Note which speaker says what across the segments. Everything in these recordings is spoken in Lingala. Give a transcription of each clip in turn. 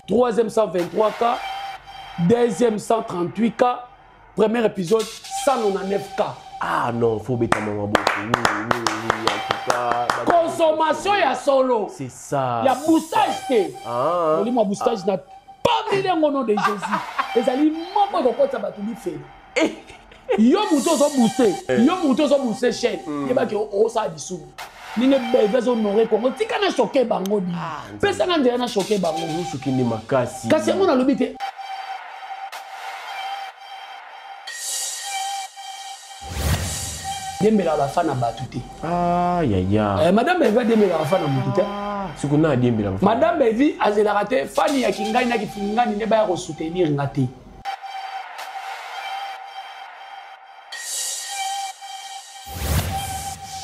Speaker 1: Troisième 123K. Deuxième 138K. Premier épisode 199K.
Speaker 2: Ah non, faut beta maman beaucoup. Oui, oui, oui, en tout cas.
Speaker 1: Consommation ya solo.
Speaker 2: C'est ça.
Speaker 1: Ya boostage te.
Speaker 2: Ah.
Speaker 1: Molimo ya boostage na pameli yango nom de Jésus. Ezali moko ekokotisa bato lifelo. Yo moto ozo booster, yo moto ozo booster chaîne. Yebaki osala lisumu. Ndenge Bellevue azo honorer Congo, tika na choquer bango di. Pesa nga nzela na choquer bango.
Speaker 2: Ozosuki nde makasi.
Speaker 1: Kasi yango nalobi te. Diembelaka ba fan na bato te.
Speaker 2: Ah, ya ya.
Speaker 1: Eh, Madame Bellevue adiembelaka fan na motu te.
Speaker 2: Siko na adiembelaka fan.
Speaker 1: Madame Bellevue azelaka te fan ya kingani na kifingani nde baya ko soutenir nga te.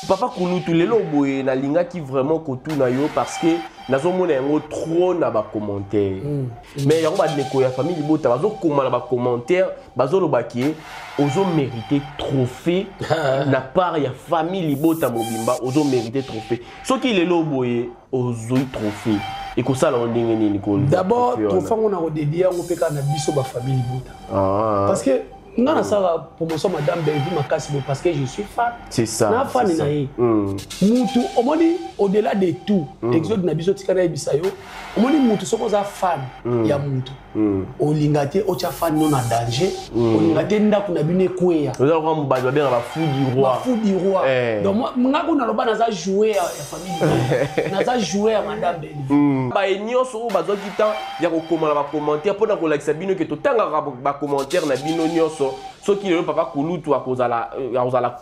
Speaker 2: Papa Kulutu, lelo boye nalingaki vraiment kotuna yo parce que nazomona yango trop na ba commentaire. Mais yango bandeko ya famille libota bazokoma na ba commentaire, bazoloba ke ozo mériter trophée na part ya famille libota mobimba, ozo mériter trophée. Soki lelo boye ozoi trophée, ekosala yo ndenge nini ko
Speaker 1: D'abord
Speaker 2: trophée wana?
Speaker 1: trophée ngo na kodédier yango mpe kaka na biso ba famille libota. Parce que nga nasala promotion Madame Bellevue makasi boye parce que je suis fan.
Speaker 2: C'est ça,
Speaker 1: Na fan
Speaker 2: c'est ça.
Speaker 1: na ye. Mutu omoni au-delà de tout, exode na biso tika na yebisa yo, omoni mutu soko oza fan ya mutu. Olinga te otia fan no na danger, olinga te ndako na bino ekweya.
Speaker 2: Oza lokola mobali babengaka ba fou du roi.
Speaker 1: Ba fou du roi. Donc moi, nga kuna loba naza jouer ya famille. Naza jouer ya Madame Bellevue.
Speaker 2: Ba nyonso oyo bazwaki temps ya kokoma na ba commentaire mpona kolakisa bino ke totangaka ba commentaire na bino nyonso. Soki lelo papa Kulutu akozala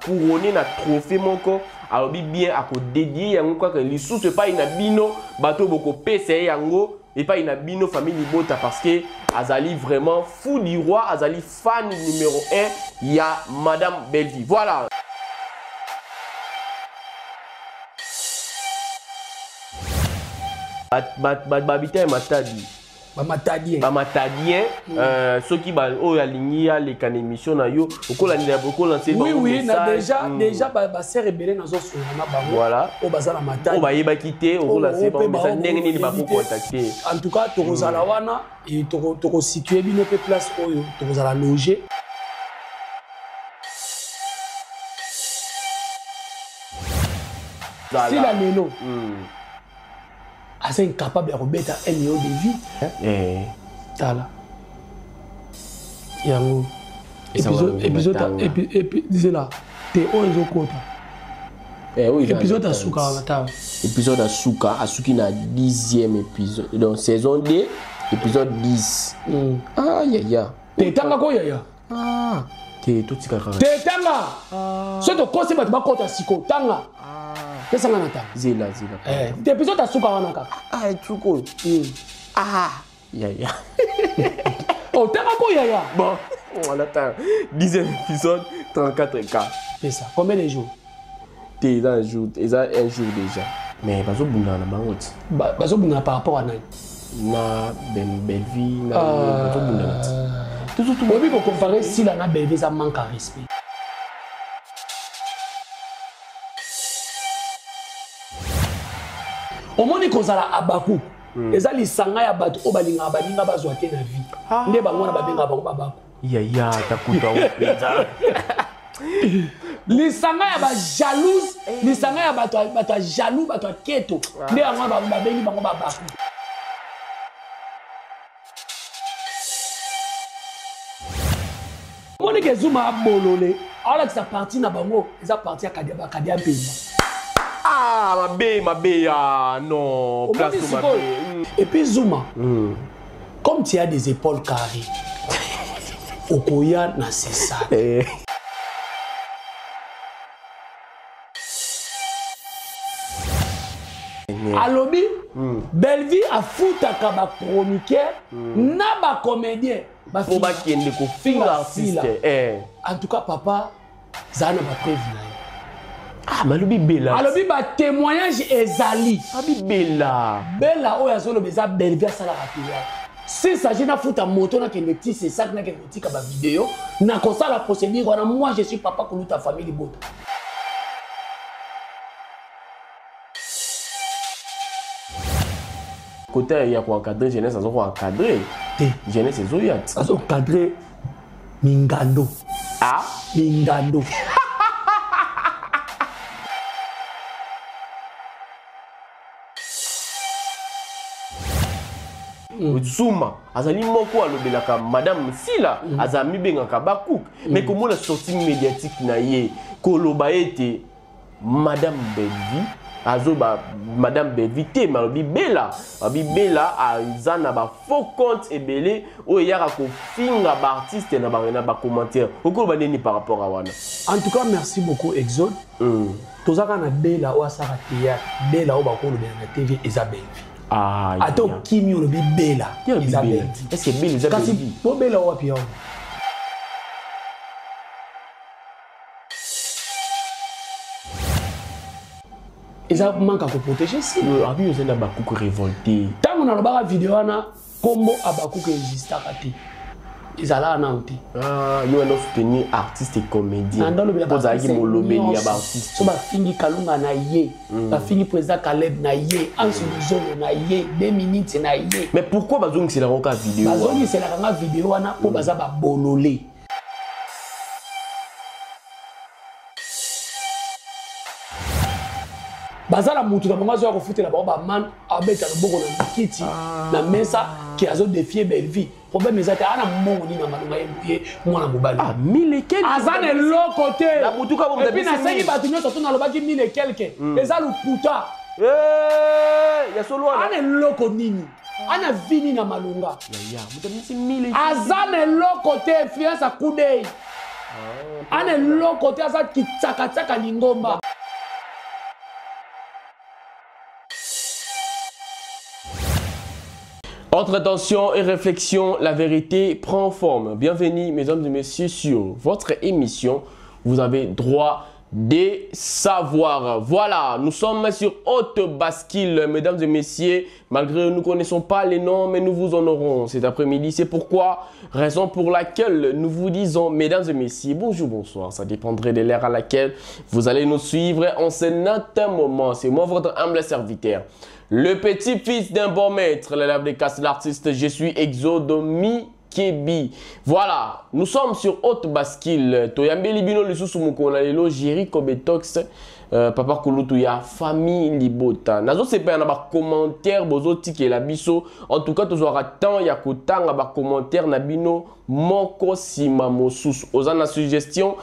Speaker 2: couronné na trophée moko, alobi bien akodédier yango kaka lisusu epai na bino bato bokopesa ye yango epai na bino famille libota, parce que azali vraiment fou du roi, azali fan numéro 1 ya Madame Bellevue. Voilà. Babita ya Matadi.
Speaker 1: Ba Matadien.
Speaker 2: Ba Matadien, soki ba oyo alingi aleka na émission na yo, okolandela, okolancer
Speaker 1: Oui,
Speaker 2: bango
Speaker 1: oui, na
Speaker 2: message.
Speaker 1: déjà, déjà, ba sœur ebele nazo sunga na bango.
Speaker 2: Voilà.
Speaker 1: Oyo baza na Matadi.
Speaker 2: Oyo bayebaki te, okolancer
Speaker 1: Oyo
Speaker 2: bango
Speaker 1: mpe
Speaker 2: message,
Speaker 1: bango
Speaker 2: ndenge nini
Speaker 1: bayebi te.
Speaker 2: bakocontacter.
Speaker 1: En tout cas, tokozala wana et toko situer bino pe place oyo tokozala loger.
Speaker 2: Zala.
Speaker 1: Sila lelo. Aza incapable ya kobeta 1 million de vues. Tala. Yango.
Speaker 2: Eza
Speaker 1: Épisode,
Speaker 2: wana
Speaker 1: épisode,
Speaker 2: matanga.
Speaker 1: épi, disais là. Te oyo ezokota.
Speaker 2: Oyo eza
Speaker 1: Épisode
Speaker 2: na
Speaker 1: asuka wana, tala.
Speaker 2: Épisode asuka, asuki na 10e épisode. Donc saison 2, épisode 10. Ah, ya, ya.
Speaker 1: Te tanga ko ya, ya.
Speaker 2: Ah. Te totika kaka.
Speaker 1: Te tanga.
Speaker 2: Ah.
Speaker 1: Soki tokosi bato bakota siko, tanga.
Speaker 2: Ah.
Speaker 1: Pesanga na tanga.
Speaker 2: Zela, zela.
Speaker 1: Te épisode asuka wana kaka.
Speaker 2: Ah, etuko. Ah. Ya, ya.
Speaker 1: Oh, tanga ko ya, ya.
Speaker 2: Bon, on attend. 10e épisode, 34K.
Speaker 1: C'est ça. Combien de jours?
Speaker 2: Te, eza un jour, eza un jour déjà. Mais bazobundana na bango ti.
Speaker 1: Bazobundana par rapport à nani?
Speaker 2: Na Ben Bellevue, na
Speaker 1: Ah.
Speaker 2: bazobundana ti.
Speaker 1: Oyebi kocompare Sila na Bellevue eza manque à respect. Omoni kozala abaku. Eza lisanga ya bato oyo balingaka baninga bazwa te na vie. Nde bango wana babengaka bango babaku.
Speaker 2: Ya, ya, takuta yango mpenza.
Speaker 1: Lisanga ya ba jalouse, lisanga ya bato ya jaloux, bato ya keto. Nde yango wana babengi bango babaku. Omoni ke Zuma abolole, alakisa parti na bango, eza parti ya Kadia, ba Kadia Mpemba.
Speaker 2: Ah, mabe, mabe, ah, non,
Speaker 1: Omoni
Speaker 2: place
Speaker 1: sikoyo.
Speaker 2: mabe.
Speaker 1: Et puis Zuma, comme tu as des épaules carrées, okoya na sesa. Alobi, Bellevue afutaka ba chroniqueur na ba comédien. Ba
Speaker 2: Po bakende kofinga
Speaker 1: Finga
Speaker 2: artiste.
Speaker 1: Sila. En tout cas, papa, zana ba preuve na ye.
Speaker 2: Ah, malobi Bella.
Speaker 1: Alobi ba témoignage ezali.
Speaker 2: Abi Bella.
Speaker 1: Bella oyo azoloba eza Bellevue asalaka théâtre. S'il s'agit nafuta moto nakende ti c'est ça nakende kotika ba vidéo, nakosala procédure wana, moi je suis papa Kuluta famille Libota.
Speaker 2: Côté ya koencadre jeunesse, azo koencadre
Speaker 1: te.
Speaker 2: Jeunesse ezoya ti.
Speaker 1: Azo encadre mingando.
Speaker 2: Ah,
Speaker 1: mingando.
Speaker 2: Zuma azali moko alobelaka madame Sila, aza mibengaka Bakouk, mais komona sortie médiatique na ye koloba ete madame Bellevue azoba madame Bellevue te, mais alobi Bella, alobi Bella aza na ba faux compte ebele oyo eyaka kofinga baartiste na bacommentaire. Okoloba nini par rapport à wana?
Speaker 1: En tout cas, merci beaucoup, Exode. Toza kaka na Bela oyo asalaka théâtre. Bela oyo bakolobela na TV eza Bellevue.
Speaker 2: Ah,
Speaker 1: ata okimi, olobi Bela eza Bellevue.
Speaker 2: Est-ce que Bella eza
Speaker 1: Kasi
Speaker 2: Bellevue?
Speaker 1: Bobela wapi yango? Eza manque ya koprotéger si.
Speaker 2: Abi oza na bakuku révolté.
Speaker 1: Ntango nalobaka video wana, nkombo Abakuku existaka te, ezalaka nano te.
Speaker 2: Ah, yo wana soutenir artiste et comédien.
Speaker 1: Nandalobela.
Speaker 2: Ozalaki molobeli ya baartiste.
Speaker 1: So bafingi Kalunga na ye, bafingi président Caleb na ye, Anse Luzolo na ye, 2 minutes na ye.
Speaker 2: Mais pourquoi bazongiselaka kaka video wana?
Speaker 1: Bazongiselaka nga video wana mpo baza babolole. Baza na mutu na bango azoya kofutela bango baman, abeta loboko na kiti na mesa ke azodéfier Bellevue. Problème eza te. Ana mbongo nini na malonga ye mwana mobali?
Speaker 2: Ah, mille et quelque.
Speaker 1: Aza na eloko te.
Speaker 2: Na butu kaka.
Speaker 1: Et puis nasengi bato nyonso to nalobaki mille et quelque, eza lokuta.
Speaker 2: Eh, ya solo wana.
Speaker 1: Ana eloko nini? Ana vi nini na malonga?
Speaker 2: Ya moto abimisi mille.
Speaker 1: Aza na eloko te. Influence akudei, ana eloko te, aza kitsakatsaka lingomba.
Speaker 2: Entre tension et réflexion, la vérité prend forme. Bienvenue, mesdames et messieurs, sur votre émission. Vous avez droit de savoir. Voilà, nous sommes sur Haute Bascule, mesdames et messieurs. Malgré nous ne connaissons pas les noms, mais nous vous honorons cet après-midi. C'est pourquoi, raison pour laquelle nous vous disons, mesdames et messieurs, bonjour, bonsoir. Ça dépendrait de l'heure à laquelle vous allez nous suivre en ce moment. C'est moi, votre humble serviteur, le petit-fils d'un bon maître, l'élève de casse, l'artiste, je suis Exode Mikebi. Voilà, nous sommes sur Haute Bascule. Toyambeli bino lisusu mokolo na lelo, Jerry Kobetox, papa kulutu ya famille Libota. Nazo sepela na ba commentaire bozo tikela biso. En tout cas, tozwaka temps ya kotanga ba commentaire na bino moko sima mosusu. Oza na suggestion,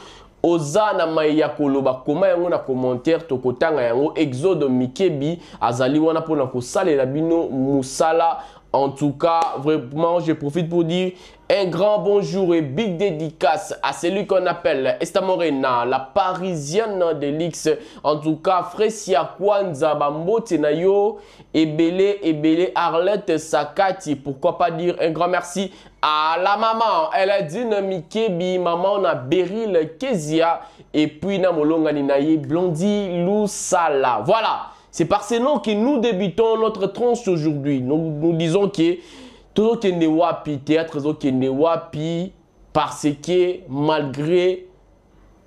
Speaker 2: oza na mai ya koloba, koma yango na commentaire, tokotanga yango. Exode Mikebi azali wana mpona kosalela bino mosala. En tout cas, vraiment, je profite pour dire un grand bonjour et big dédicace à celui qu'on appelle Esta Morena, la parisienne de l'X. En tout cas, Fresia Kwanza, Bambote na yo, Ebele, Ebele, Arlette Sakati. Pourquoi pas dire un grand merci à la maman, elle a dit Mikebi, maman na Beryl Kezia, et puis na Molonga Ninaye, Blondie Loussala. Voilà. C'est par ces noms que nous débutons notre tranche aujourd'hui. Nous, nous disons que tozokende wapi, théâtre ezokende wapi, parce que malgré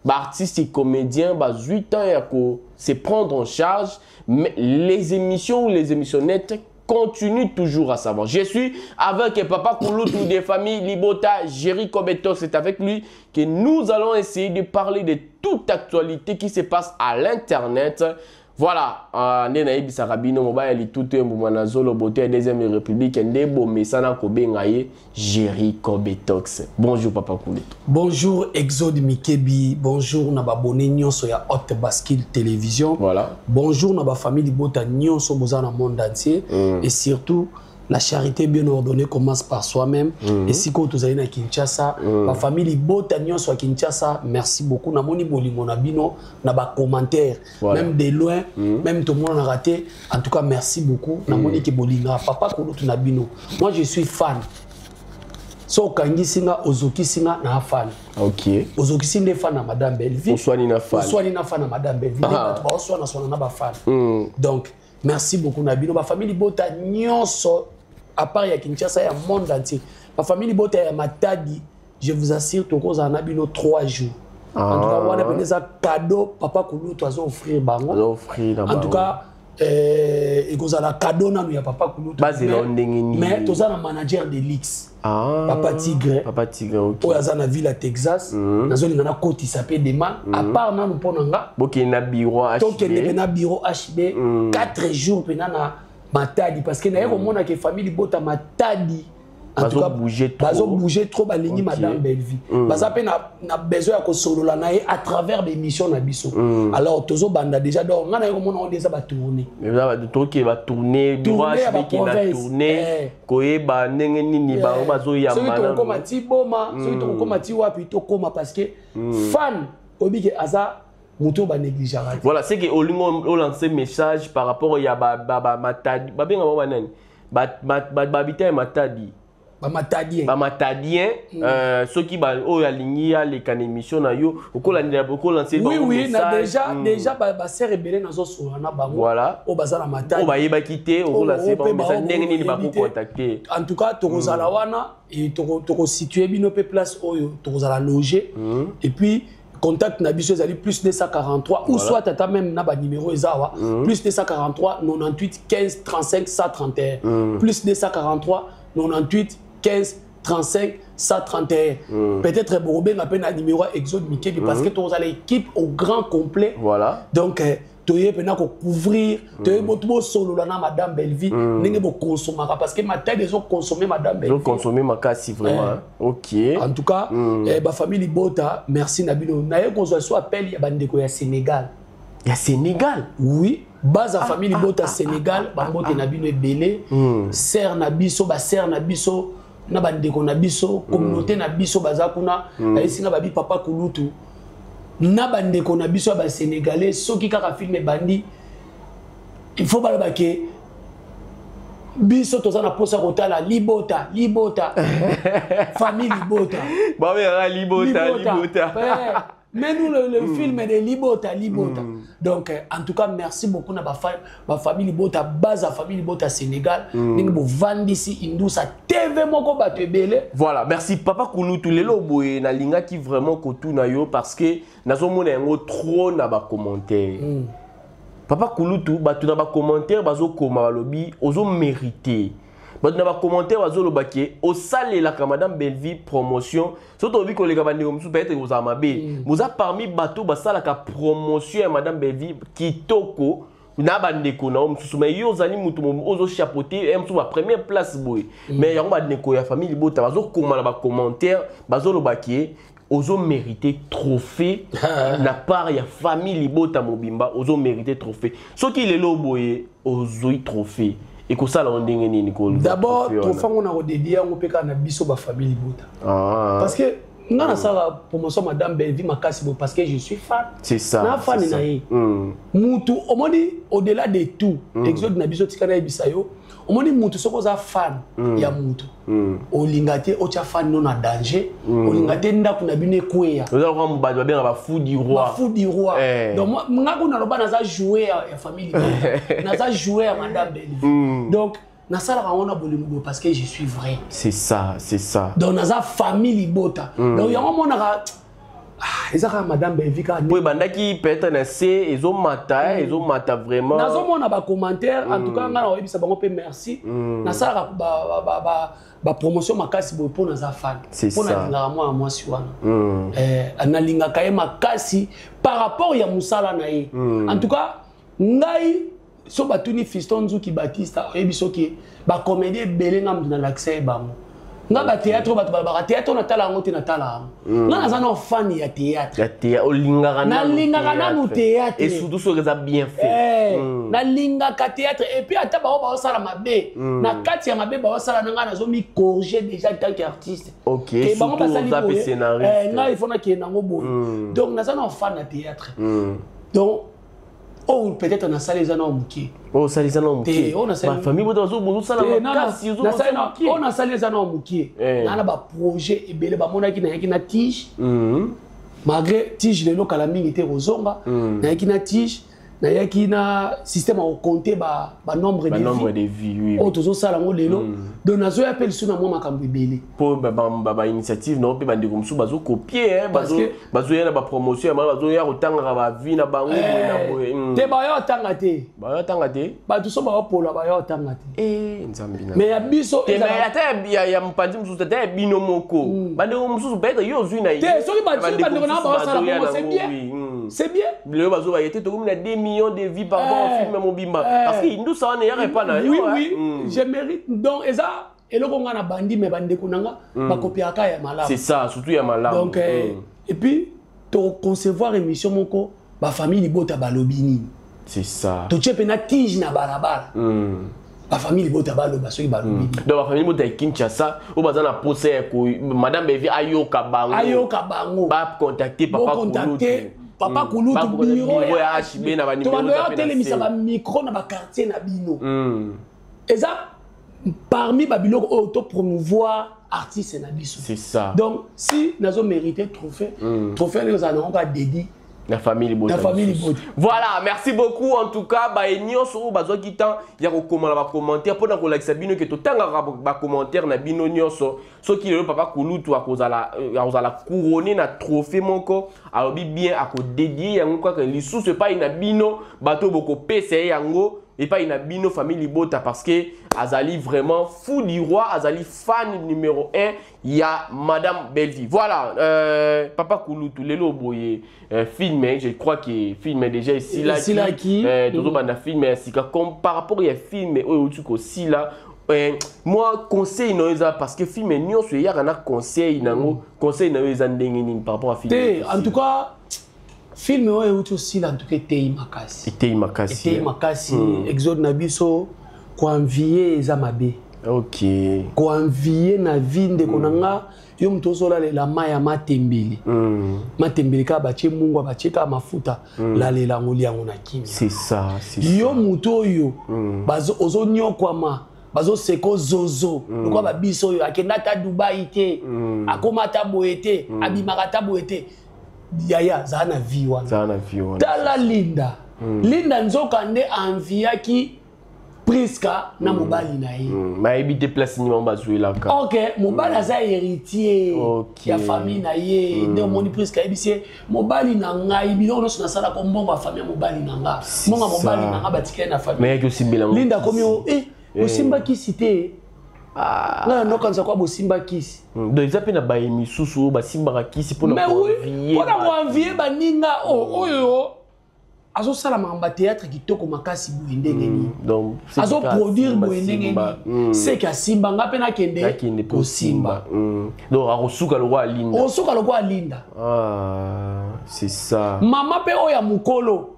Speaker 2: artistes et comédiens bazwi temps ya ko se prendre en charge, mais les émissions ou les émissionnettes continuent toujours à savoir. Je suis avec papa kulutu des familles Libota, Jerry Kobeto. C'est avec lui que nous allons essayer de parler de toute actualité qui se passe à l'internet. Voilà, nde nayebisaka bino, mobali ya litutu ye mbuma na zolo, bote ya deuxième république, nde bomesana kobenga ye Jerry Kobetox. Bonjour, papa kulutu.
Speaker 1: Bonjour, Exode Mikebi. Bonjour na babone nyonso ya Haute Bascule Télévision.
Speaker 2: Voilà.
Speaker 1: Bonjour na bafamille Libota nyonso boza na monde entier. Et surtout, la charité bien ordonnée commence par soi-même. Et sikoyo tozali na Kinshasa, bafamille Libota nyonso ya Kinshasa, merci beaucoup. Namoni bolingo na bino na bacommentaire.
Speaker 2: Voilà.
Speaker 1: Même de loin, même tout le monde a raté. En tout cas, merci beaucoup. Namoni ke bolinga papa kulutu na bino. Moi, je suis fan. So okangisi nga, ozokisi nga na fan. Ozokisi nde fan na madame Bellevue.
Speaker 2: Oswani na fan.
Speaker 1: Oswani na fan na madame Bellevue. Nde
Speaker 2: Ah.
Speaker 1: bato baoswana swana na bafan. Donc merci beaucoup na bino bafamille Libota nyonso, à part ya Kinshasa, ya monde entier, bafamille Libota ya Matadi. Je vous assure, tokozala na bino 3 jours. En tout cas,
Speaker 2: Ah.
Speaker 1: wana pene eza cadeau papa kulutu azo offrir bango.
Speaker 2: Azo offrir na
Speaker 1: En tout
Speaker 2: bango.
Speaker 1: cas, Ekozala cadeau nanu ya papa kulutu.
Speaker 2: Bazela ndenge nini?
Speaker 1: Mais toza na manager de luxe.
Speaker 2: Ah,
Speaker 1: Papa Tigre.
Speaker 2: Papa Tigre, ok.
Speaker 1: Oyo aza na ville ya Texas. Nazolinga nakotisa mpe demande à part nanu mpo na nga.
Speaker 2: Bokende na bureau HB.
Speaker 1: Tokende mpe na bureau HB 4 jours mpena na Matadi, parce que naye komona ke famille libota Matadi, en tout cas,
Speaker 2: Bazo-bouger trop.
Speaker 1: bazobouger trop, balingi madame Bellevie, baza mpe na besoin ya kosolola na ye à travers bémission na biso. Alors tozobanda déjà, donc nga naye komona ngo eza batournée.
Speaker 2: Toke batournée bureau
Speaker 1: Tournée ya
Speaker 2: HB ke na
Speaker 1: baprovince.
Speaker 2: tournée koyeba ndenge nini bango bazoyamba.
Speaker 1: Soki tokokoma
Speaker 2: nanu.
Speaker 1: ti Boma, soki tokokoma ti wapi, tokóma, parce que fan oyebi ke aza moto oyo banégligeaka te.
Speaker 2: Voilà, c'est que olingo olancer message par rapport ya ba Matadi, babenga bango banani, bahabitant ya Matadi.
Speaker 1: Bamatadien.
Speaker 2: Bamatadien, soki oyo alingi aleka na émission na yo, okolandela, okolancer
Speaker 1: Oui
Speaker 2: bango
Speaker 1: oui, na
Speaker 2: message.
Speaker 1: déjà déjà basere ebele nazosolola na bango oyo baza na
Speaker 2: Oyo
Speaker 1: Matadi.
Speaker 2: bayebaki te, okolancer
Speaker 1: Oyo
Speaker 2: bango
Speaker 1: mpe
Speaker 2: message
Speaker 1: bango
Speaker 2: ndenge nini
Speaker 1: oyebi te.
Speaker 2: bakocontacte?
Speaker 1: En tout cas, tokozala wana et tokositue bino mpe place oyo tokozala loge. Et puis contact na biso ezali plus 243 ou soit ata même na banuméro eza awa: plus 243 98 15 35 131, plus 243 98 15 35 131. Peut-être bokobenga mpe na numéro ya Exode Mikebi, parce que tokozala équipe au grand complet. Donc toye mpena kocouvrir, toye bosolola na madame Bellevie ndenge bokonsomaka, parce que Matadi ezokonsome madame Bellevie.
Speaker 2: Ozoconsommer makasi vraiment, hein. Ok.
Speaker 1: En tout cas, bafamille libota, merci na bino. Naye kozwa so appel ya bandeko ya Sénégal.
Speaker 2: Ya Sénégal?
Speaker 1: Oui, base ya famille libota Sénégal, bambote na bino ebele. Sere na biso, basere na biso na bandeko na biso, communauté na biso baza kuna. Ayesi nga babi papa kulutu na bandeko na biso ya basénégalais, soki kaka film ebandi, il faut baloba ke biso toza na mposa kotala libota, libota, famille libota.
Speaker 2: Babengaka libota, libota.
Speaker 1: Ouais. Mais nous, le film de Libota, Libota. Donc, en tout cas, merci beaucoup à ma famille Libota, base à famille Libota Sénégal. Ndenge bovandisi Indusa TV moko bato ebele.
Speaker 2: Voilà, merci papa kulutu. Lelo boye nalingaki vraiment kotuna yo parce que nazomona yango trop na bacommentaire. Papa kulutu, bato na bacommentaire bazokoma, balobi ozomérite. Bato na bacommentaire bazoloba ke osalelaka madame Bellevie promotion. Soki tolobi koleka bandeko mosusu, peut-être kozala mabe. Boza parmi bato basalaka promotion ya madame Bellevie kitoko na bandeko na yo mosusu, mais yo ozali motu ozochapeauté ye mosusu ba première place boye. Mais yango bandeko ya famille libota bazokoma na bacommentaire, bazoloba ke ozomérite trophée na part ya famille libota mobimba, ozomérite trophée. Soki lelo boye ozwi trophée, ekosala yo ndenge nini kozwa
Speaker 1: D'abord,
Speaker 2: trophée wana?
Speaker 1: trophée ngo na kodédier yango mpe kaka na biso bafamille libota.
Speaker 2: Ah,
Speaker 1: Parce que nga nasala promotion madame Bellevie makasi boye parce que je suis fan.
Speaker 2: C'est ça.
Speaker 1: Na fan
Speaker 2: C'est ça.
Speaker 1: na ye. Mutu omoni, au-delà de tout, Exode na biso, tika nayebisa yo, omoni mutu, soki oza fan ya mutu, olinga te otya fan no na danger, olinga te ndako na bino ekweya.
Speaker 2: Oza lokola bato babengaka bafou du roi.
Speaker 1: Bafou du roi.
Speaker 2: Eh.
Speaker 1: Donc nga kuna loba naza joueur ya famille libota, naza joueur ya madame Bellevie. Donc nasalaka yango na bolingo boye parce que je suis vrai.
Speaker 2: C'est ça, c'est ça.
Speaker 1: Donc naza famille libota. Donc yango omonaka, ah, eza kaka madame Bellevie kaka.
Speaker 2: Po ebandaki peut-être na se, ezomata, ezomata vraiment.
Speaker 1: Nazomona bacommentaire. En tout cas, nga na koyebisa bango mpe merci. Nasalaka bapromotion makasi boye mpo naza fan.
Speaker 2: C'est
Speaker 1: Mpo
Speaker 2: ça.
Speaker 1: nalingaka mwana mwasi wana. Nalingaka ye makasi par rapport ya mosala na ye. En tout cas, ngai so batuni Fiston Nzuki Batista, oyebi soki bacomédie ebele, nga moto nalakisa ye bango. Nga bathéâtre oyo bato balobaka théâtre, natala yango te, natala yango. Nga naza na fan ya théâtre.
Speaker 2: Ya olingaka nanu.
Speaker 1: Nalingaka nanu théâtre.
Speaker 2: Et surtout soki eza bien fait.
Speaker 1: Eh, nalingaka théâtre. Et puis ata bao baosala mabe, na kati ya mabe baosala na ngai, nazomicorriger déjà en tant qu'artiste.
Speaker 2: Ok,
Speaker 1: Ke bango
Speaker 2: surtout
Speaker 1: basali
Speaker 2: oza mpe
Speaker 1: boye,
Speaker 2: scénariste.
Speaker 1: eh, ngai il faut nakende yango boye. Donc naza na fan na théâtre. Donc oyo peut-être nasali eza na moke.
Speaker 2: Oyo osalisa na moke?
Speaker 1: Te, oyo
Speaker 2: bafamille bota bozosala
Speaker 1: Te,
Speaker 2: makasi.
Speaker 1: oyo nasali eza na mokie. Naa na baprojet ebele. Bamonaki nayaki na tige, malgré tige lelo kala mingi te kozonga. Nayaki na tige. Nayaki na système ya kocompter banombre
Speaker 2: de
Speaker 1: nombre
Speaker 2: de vie, oui.
Speaker 1: Oyo tozosala yango lelo. Donc nazoya mpe lisusu na mwa makambo ebele.
Speaker 2: Mpo bainitiative na yo mpe, bandeko mosusu bazocopier, bazoya na bapromotion ya bango, bazoya kotangaka bavues na bango boye na boye.
Speaker 1: Te, baya otanga te.
Speaker 2: Baya otanga te.
Speaker 1: Bato so baopola, baya otanga te.
Speaker 2: Nzambe.
Speaker 1: Mais ya biso
Speaker 2: te, mais ata ya mopanzi mosusu, ata ya bino moko, bandeko mosusu, peut-être yo ozwi na
Speaker 1: te. Soki bandeko na baosala bongo, c'est bien, c'est bien.
Speaker 2: Lelo bazoba ye te, tokomi na 2 millions de vues par rapport au film mobimba, parce que indusa wana eyaka epa na yo.
Speaker 1: Oui, je mérite. Donc eza eloko nga na bandi, mais bandeko na nga bakopiaka ya malamu.
Speaker 2: C'est ça, surtout ya malamu.
Speaker 1: Donc et puis toconcevoir émission moko, bafamille libota balobi nini.
Speaker 2: C'est ça.
Speaker 1: Totie mpe na tige na balabala, bafamille libota baloba soki balobi nini.
Speaker 2: Donc bafamille libota ya Kinshasa oyo baza na posa ya madame Bevi ayoka bango,
Speaker 1: ayoka bango,
Speaker 2: bacontacte papa Kulutu.
Speaker 1: Papa Kulutu,
Speaker 2: bureau ya HB na
Speaker 1: banimero. Tobando otelemisa bamicro na baquartier na bino. Eza parmi babiloko oyo to promouvoir artiste na biso.
Speaker 2: C'est ça.
Speaker 1: Donc si nazo mérité trophée, trophée oyo ozala nango ka dédi
Speaker 2: la famille Libota.
Speaker 1: La famille Libota.
Speaker 2: Voilà, merci beaucoup en tout cas. Ba nyonso oyo bazwaki temps ya kokoma na bacommentaire, mpona kolakisa bino ke totangaka bacommentaire na bino nyonso. Soki lelo papa Kulutu akozala couronné na trophée moko, alobi bien akodédier yango kaka lisusu epai na bino, bato bokopesa ye yango epai na bino, famille Libota, parce que azali vraiment fou du roi, azali fan numéro 1 ya madame Bellevie. Voilà, papa Kulutu, lelo boye film, je crois que film déjà
Speaker 1: esilaki.
Speaker 2: Esilaki. Tozobanda film ya sika. Comme par rapport ya film oyo euti kosila, moi conseil na yo eza, parce que film nyonso eyaka na conseil nango, conseil na yo eza ndenge nini par rapport à film?
Speaker 1: Te, en tout cas film oyo euti osila, en tout cas eteyi makasi.
Speaker 2: Eteyi makasi.
Speaker 1: Eteyi makasi. Exode na biso, koenvier eza mabe. Koenvier na vie, ndeko na nga, yo moto ozolalela mai ya matembele, matembele kaka batie mungwa, batie kaka mafuta, lalela yango, lia yango na kimia.
Speaker 2: C'est ça, c'est
Speaker 1: Yo
Speaker 2: ça.
Speaker 1: moto oyo ozonyokwama, bazoseka zozo lokola babiso oyo akenda ata Dubai te, akóma ata boye te, abimaka ata boye te, yaya, zala na vie wana.
Speaker 2: Zala na vie wana.
Speaker 1: Tala Linda. Linda nzoka nde enviaki Priska na mobali na ye.
Speaker 2: Bayebi te place nini bango bazwelaka.
Speaker 1: Ok, mobali aza héritier ya famille na ye. Nde omoni Priska ayebisi ye: mobali na ngai, biloko nyonso nasalaka, mbongo ya famille ya mobali na nga, mbongo ya mobali na nga batikali na famille.
Speaker 2: Mayaki osimbela yango.
Speaker 1: Linda akomi o bosimba kisi te, ngai nanokanisa kwa bosimba kisi.
Speaker 2: Donc eza mpe na baye misusu oyo basimbaka kisi mpona
Speaker 1: Mais oui,
Speaker 2: koenvier
Speaker 1: mpona
Speaker 2: bato.
Speaker 1: Koenvier baninga oyo azosala makambo ya théâtre kitoko makasi boye, ndenge nini
Speaker 2: Donc c'est
Speaker 1: azoproduire
Speaker 2: asimba,
Speaker 1: boye, ndenge
Speaker 2: simba.
Speaker 1: nini seke asimba, nga mpe nakende
Speaker 2: nakende mpe
Speaker 1: kosimba.
Speaker 2: osimba. Donc akosuka lokwa alinda.
Speaker 1: Osuka lokwa alinda.
Speaker 2: Ah, c'est ça.
Speaker 1: Mama mpe oyo ya mokolo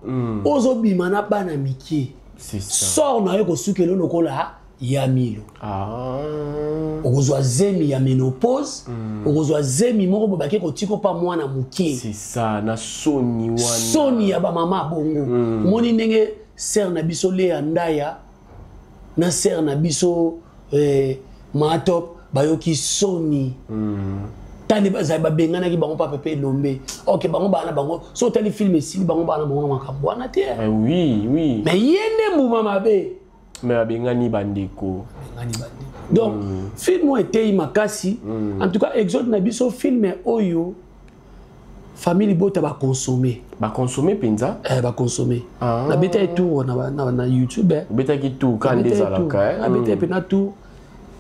Speaker 1: ozobima na bana mike,
Speaker 2: C'est ça.
Speaker 1: sort na yo kosukela lokola ya milo.
Speaker 2: Ah.
Speaker 1: Okozwa zemi ya ménopause, okozwa zemi moko boye bake kotika mpa mwana moke.
Speaker 2: C'est ça, na soni wana.
Speaker 1: Soni ya bamama bongo. Omoni ndenge sœur na biso Leya Ndaya na sœur na biso Matop bayoki soni tani bazali babenganaki bango mpa Pepe Elombe. Ok, bango bana bango so otali film esili, bango bana bango na makambo wana te.
Speaker 2: Ah, oui.
Speaker 1: Mais ye nde mbuma mabe.
Speaker 2: Mais babengani bandeko.
Speaker 1: Babengani bandeko. Donc film oyo eteyi makasi. En tout cas Exode na biso, film oyo famille libota baconsommer.
Speaker 2: Baconsommer mpenza.
Speaker 1: Baconsommer.
Speaker 2: Ah.
Speaker 1: Nabeta ye tour na YouTube.
Speaker 2: Obetaki tour ka nde ezalaka.
Speaker 1: Nabeta ye mpena tour,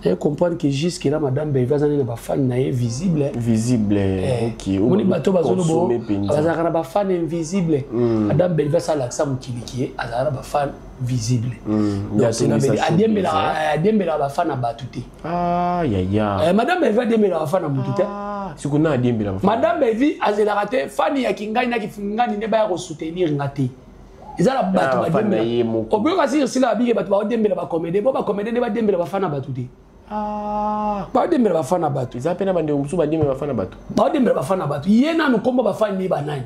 Speaker 1: naye comprendre que jusque là madame Belvi aza nde na bafans na ye visible.
Speaker 2: Visible, ok.
Speaker 1: Omoni bato bazolobo
Speaker 2: Consommer mpenza.
Speaker 1: bazalaka na bafans invisible. Madame Belvi asalakisa mokili ye azalaka na bafans visible. Donc cela veut dire adiembelaka bafans na bato te.
Speaker 2: Ah, yaya.
Speaker 1: Madame Belvi adiembelaka bafans na motu te.
Speaker 2: Ah, sikoyo na adiembela bafans.
Speaker 1: Madame Belvi azelaka te fani ya kingani na kingani nde baya kosoutenir nga te. Eza na bato
Speaker 2: bafans na ye moko.
Speaker 1: Okoyoka si osila babike bato baodembela bacomédie bo bacomédie nde badembela bafans na bato te.
Speaker 2: Ah.
Speaker 1: Baodembela bafans na bato.
Speaker 2: Eza mpe na bandeko mosusu badiembela bafans na bato.
Speaker 1: Baodembela bafans na bato. Ye nanu nkombo bafans ne banani?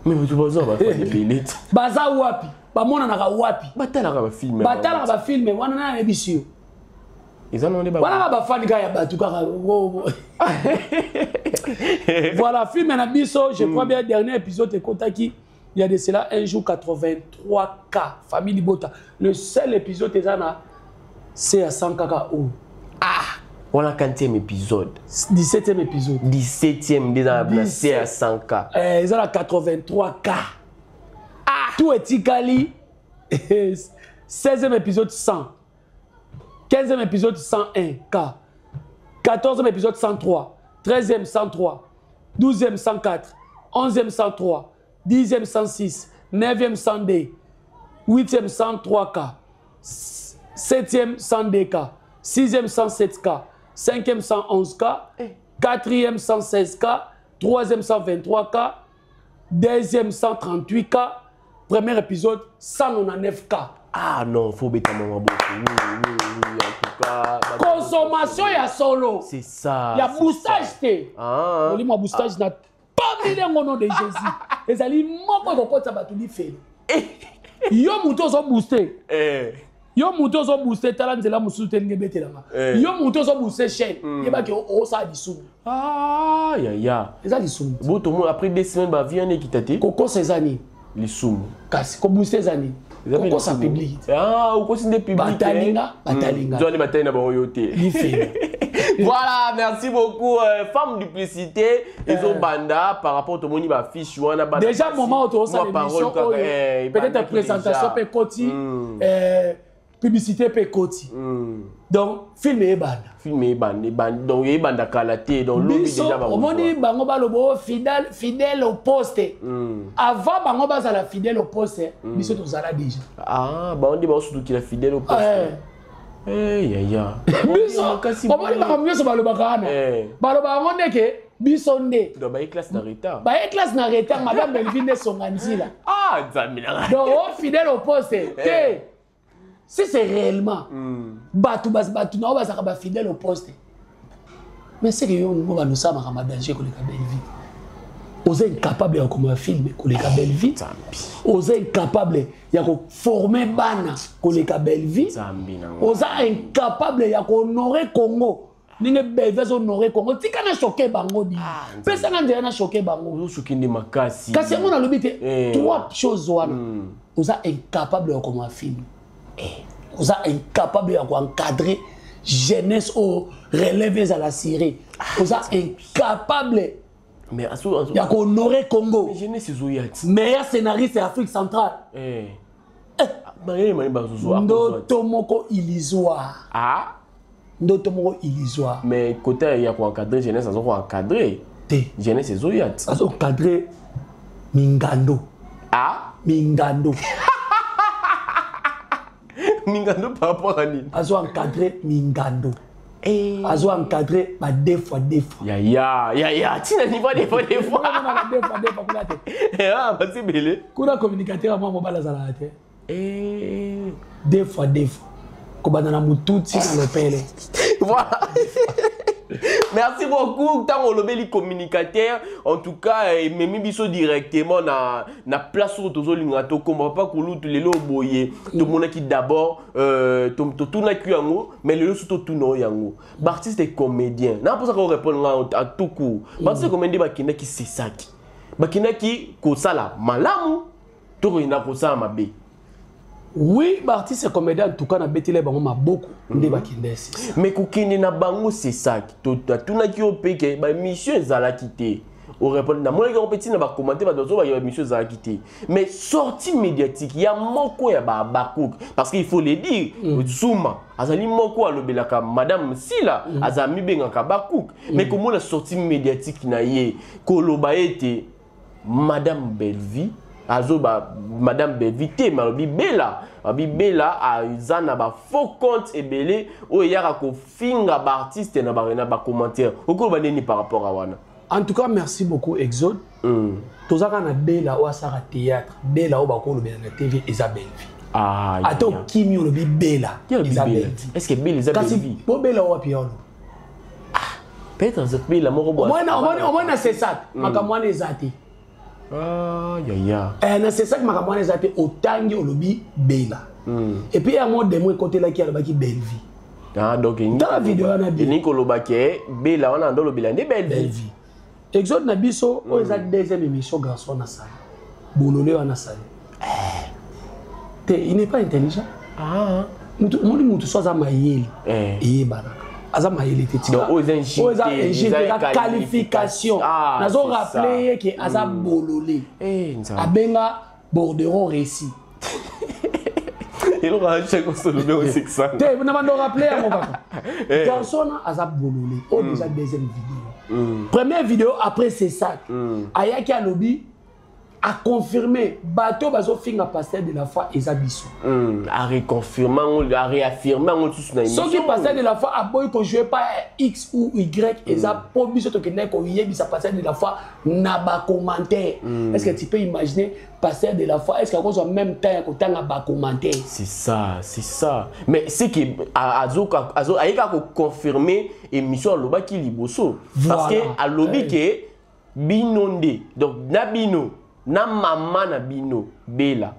Speaker 2: Mais bato bazwa bafans ebele te.
Speaker 1: Baza wapi? Bamonanaka wapi?
Speaker 2: Batalaka bafilm.
Speaker 1: Batalaka bafilm wana, nani ayebisi yo?
Speaker 2: Eza nano nde
Speaker 1: wana kaka bafans kaka ya bato kaka. Voilà, film na biso, je crois bien dernier épisode ekotaki. Il y a de cela un jour 83K. Famille Libota. Le seul épisode eza na c'est à 100 kaka oyo.
Speaker 2: Ah, wana 4e épisode.
Speaker 1: 17e épisode.
Speaker 2: 17e nde eza na C à 100K.
Speaker 1: Eh, eza na 83K. Ah, tout etikali 16e épisode 100. 15e épisode 101K. 14e épisode 103. 13e 103. 12e 104. 11e 103. 10e 106. 9e 102. 8e 103K. 7e 102K. 6e 107K. 5e 111K. 4e 116K. 3e 123K. 2e 138K. Premier épisode 199K.
Speaker 2: Ah non, faut beta maman beaucoup. Oui, en tout cas.
Speaker 1: Consommation ya solo.
Speaker 2: C'est ça.
Speaker 1: Ya boostage te.
Speaker 2: Ah.
Speaker 1: Molimo boostage na pambi au nom de Jésus. Ezali moko ekokotisa bato lifelo. Yo moto ozo booster. Yo moto ozo booster tala nzela mosusu te ndenge ebetelanga. Yo moto ozo booster chaîne. Yebaki osala lisumu.
Speaker 2: Ah ya ya.
Speaker 1: Eza lisumu.
Speaker 2: Bon tout après 2 semaines ba vie ekita te.
Speaker 1: Kokosa eza nini?
Speaker 2: Lisumu.
Speaker 1: Kasi kobooster eza nini? Kokosa public.
Speaker 2: Ah, okosi nde public.
Speaker 1: Batalinga, batalinga.
Speaker 2: Nzwani batalinga bango yo te.
Speaker 1: Lifelo.
Speaker 2: Voilà, merci beaucoup. Femme duplicité, ezobanda par rapport au moni ba fiche wana ba.
Speaker 1: Déjà moment où tu reçois l'émission, peut-être présentation pe koti, publicité pe koti. Donc film ebanda.
Speaker 2: Film ebanda, donc ebanda kala te, donc lobi déjà ba.
Speaker 1: Omoni bango balobo fidèle, fidèle au poste. Avant bango bazala fidèle au poste, biso tozala déjà.
Speaker 2: Ah, ba on dit ba surtout qu'il a fidèle au poste. Eh ya ya.
Speaker 1: Biso omoni bango nyonso balobaka wana. Baloba yango ndeke biso nde.
Speaker 2: Donc ba classe na retard.
Speaker 1: Ba classe na retard, madame Bellevue nde songa nzila.
Speaker 2: Ah, nzambe na.
Speaker 1: Donc oh, fidèle au poste. Te. Si c'est réellement batu batu na bazaka ba fidèle au poste. Mais c'est que yo ngo ba nous sama ma danger koleka Bellevue. Oza incapable ya koma film koleka Bellevue. Oza incapable ya ko former bana koleka Bellevue. Oza incapable ya ko honorer Congo. Ninge Bellevue azo honorer Congo. Tika na choquer bango di. Pesa na nzela na choquer bango.
Speaker 2: Ozo choquer nde makasi.
Speaker 1: Kasi yango nalobi te trois choses wana. Oza incapable ya koma film. Oza incapable ya ko encadrer jeunesse au relève à la Syrie. Oza incapable.
Speaker 2: Mais
Speaker 1: il y a honoré Congo.
Speaker 2: Jeunesse ezoyati.
Speaker 1: Meilleur scénariste Afrique centrale. Ndoto moko illusoire.
Speaker 2: Ah.
Speaker 1: Ndoto moko illusoire.
Speaker 2: Mais côté il y a quoi encadrer jeunesse, azo encadrer.
Speaker 1: Te.
Speaker 2: Jeunesse ezoyati.
Speaker 1: Azo encadrer Mingando.
Speaker 2: Ah.
Speaker 1: Mingando.
Speaker 2: Mingando par rapport à nini?
Speaker 1: Azo encadrer Mingando. Azo encadré ba deux fois deux fois.
Speaker 2: Ya ya ya ya, tina niveau deux fois deux fois.
Speaker 1: Deux fois deux fois kuna te.
Speaker 2: Ah ba c'est belé.
Speaker 1: Kuna communicateur moi mobala zala te.
Speaker 2: Eh
Speaker 1: deux fois deux fois. Ko bana na mututi na lopele.
Speaker 2: Voilà. Merci beaucoup tant olobeli communicateur en tout cas memi biso directement na place où tozo linga to komba papa kulutu lelo boye to monaki d'abord to tuna ki yango mais lelo surtout tuna yango ba artiste et comédien na pour ça qu'on répondre à tout coup ba artiste comédien ba kinda ki sesaki ba kinda ki kosala malamu to ko inda kosala mabe.
Speaker 1: Oui, ba artiste comédien en tout cas na betile bango maboko nde ba kindesi.
Speaker 2: Mais kokende na bango c'est ça. Tuna ki opeke ba mission ezalaki te. O répondre na mona ki opeti na ba commenter ba dozo ba mission ezalaki te. Mais sortie médiatique ya moko ya ba bakouk parce qu'il faut le dire Zuma azali moko alobelaka madame Sila azami bengaka bakouk mais comment la sortie médiatique na ye koloba ete madame Bellevue azo ba madame Bellevue te malobi Bella abi Bella aza na ba faux compte ebele oyo yaka ko finga ba artiste na ba commentaire okoloba nini par rapport à wana?
Speaker 1: En tout cas merci beaucoup Exode. Tozaka na Bella o asara théâtre Bella o bakolo bela na TV eza Bellevue.
Speaker 2: Ah
Speaker 1: ato kimi olobi Bella eza Bellevue.
Speaker 2: Est-ce que Bella eza Bellevue?
Speaker 1: Bo Bella wapi yolo?
Speaker 2: Ah peut-être Bella moko bo.
Speaker 1: Omona na c'est ça makambo wana eza te.
Speaker 2: Ah, ya ya.
Speaker 1: Na c'est ça que makambo wana eza te otangi olobi Bella. Et puis un mot démon côté là qui alobaki Bellevue.
Speaker 2: Ah donc
Speaker 1: dans la vidéo wana bien.
Speaker 2: Ni koloba ke Bella wana ndolo Bella nde Bellevue.
Speaker 1: Bellevue. Exode na biso oyo eza deuxième émission garçon na salle. Bolole wana asali te, il n'est pas intelligent.
Speaker 2: Ah.
Speaker 1: Mutu omoni, mutu so aza mayele, eyebanaka aza mayele te. Tika
Speaker 2: oyo eza
Speaker 1: oyo eza injure te, eza qualification.
Speaker 2: Ah,
Speaker 1: nazo
Speaker 2: c'est ça.
Speaker 1: rappeler ye ke aza bolole.
Speaker 2: Eh, Nzambe.
Speaker 1: Abenga bordereau récit.
Speaker 2: Eloko acha kosolobe osekisanga.
Speaker 1: Te, na bando rappeler yango kaka. Garçon wana aza bolole. Oyo déjà deuxième vidéo. Première vidéo après, c'est ça, ayaki alobi, aconfirme bato bazofinga pasteur de la foi eza biso.
Speaker 2: Areconfirme yango, aréaffirme yango lisusu na émission.
Speaker 1: Soki pasteur de la foi aboyi kojouer pa x ou y, eza mpo biso tokendaki koyebisa pasteur de la foi na bacommentaire. Est ce que tu peux imaginer, pasteur de la foi, est ce que akozwa même temps ya kotanga bacommentaire?
Speaker 2: C'est ça, c'est ça. Mais c'est que azo ayeka koconfirme émission alobaki liboso, parce que alobi ke bino nde, donc na bino na mama na bino Bela,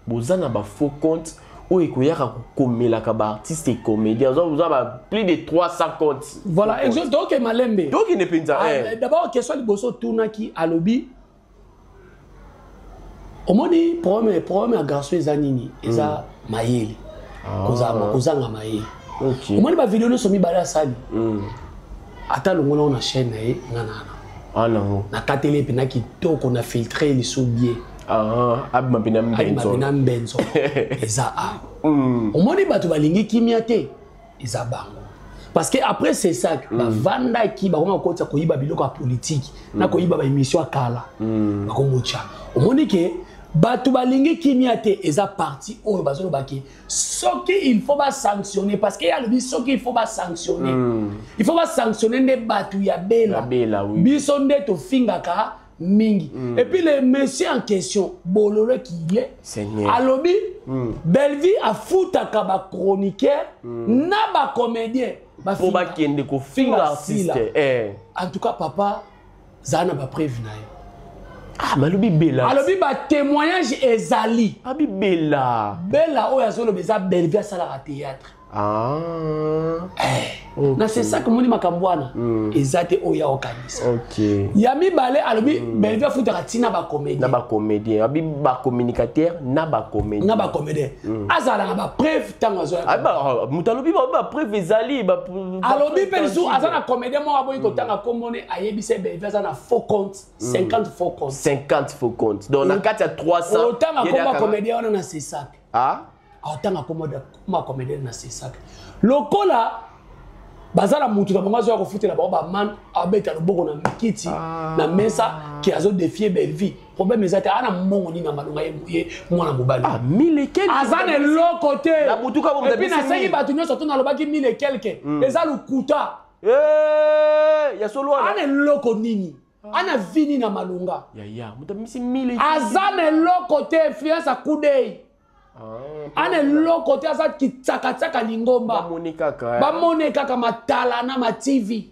Speaker 2: boza na bafaux compte oyo ekoyaka kokomelaka baartiste et comédien. Oza ba plus de 300 comptes.
Speaker 1: Voilà, exemple, toke malembe.
Speaker 2: Tokende mpenza.
Speaker 1: Ah, d'abord question liboso otunaki, alobi omoni problème ya garçon eza nini? Eza mayele, kozanga mayele. Omoni bavideo nyonso mibale asali, ata longola na chaîne na ye, nga na
Speaker 2: Ah nango.
Speaker 1: Nakateli mpena kitoko, na filtre lisu bien.
Speaker 2: Ah, abima mpe na
Speaker 1: abima
Speaker 2: mbenzo.
Speaker 1: Mpena mbenzo eza awa. Omoni bato balingi kimia te, eza bango, parce que après c'est ça, bavandaki, bakoma kokotisa koyiba biloko ya politike na koyiba baémission ya kala, bakomotya. Omoni ke bato balingi kimia te, eza parti oyo bazoloba ke soki il faut basanctionner, parce que ye alobi soki il faut basanctionner, il faut basanctionner nde bato ya Bela.
Speaker 2: Ya Bela, oui.
Speaker 1: Biso nde tofingaka mingi. Et puis le monsieur en question, bololo qu'il est,
Speaker 2: Seigneur.
Speaker 1: alobi Bellevie afutaka bachroniqueur na bacomédien.
Speaker 2: Mpo bakende kofinga
Speaker 1: Sila.
Speaker 2: artiste.
Speaker 1: En tout cas, papa, zala na bapreuve na yo.
Speaker 2: Ah, malobi Bela.
Speaker 1: Alobi batémoignage ezali.
Speaker 2: Abi Bela.
Speaker 1: Bela oyo azoloba eza Bellevie asalaka théâtre.
Speaker 2: Ah.
Speaker 1: Na c'est ça que moni makambo wana eza te oyo ya okanisa. Ya mibale, alobi Bellevie afutaka ntina
Speaker 2: Na
Speaker 1: bacomédien.
Speaker 2: Bacomédien, abi bacommunicateur na bacomédien.
Speaker 1: Na bacomédien, azala na bapreuve ntango azoya.
Speaker 2: Ah, moto alobi bapreuve ezali.
Speaker 1: Alobi mpe lisusu aza na comédien moko aboyi kotanga kombone, ayebisa Bellevie aza na faux compte, 50 faux compte.
Speaker 2: 50 faux compte, donc na kati ya 300.
Speaker 1: Otanga
Speaker 2: ye
Speaker 1: komba comédien wana na sesak.
Speaker 2: Ah.
Speaker 1: Aotanga komba comédien na sesak, lokola baza na mutu na bango azoya kofutela bango baman, abeta loboko na kiti na mesa ke azodéfier Bellevie. Problème eza te, ana mbongo nini na malonga ye mwana mobali?
Speaker 2: Ah, mille et quelque.
Speaker 1: Aza na eloko te.
Speaker 2: Na butu kaka
Speaker 1: Et puis
Speaker 2: moto
Speaker 1: nasengi bato nyonso to nalobaki mille et quelque, eza lokuta.
Speaker 2: Eh, ya solo wana.
Speaker 1: Ana eloko nini? Ana vi nini na malonga?
Speaker 2: Ya moto amisi mille.
Speaker 1: Aza na eloko te, influence akudei. Ana eloko te, aza kitsakatsaka lingomba.
Speaker 2: Bamoni kaka, eh.
Speaker 1: Bamoni kaka matala na matv.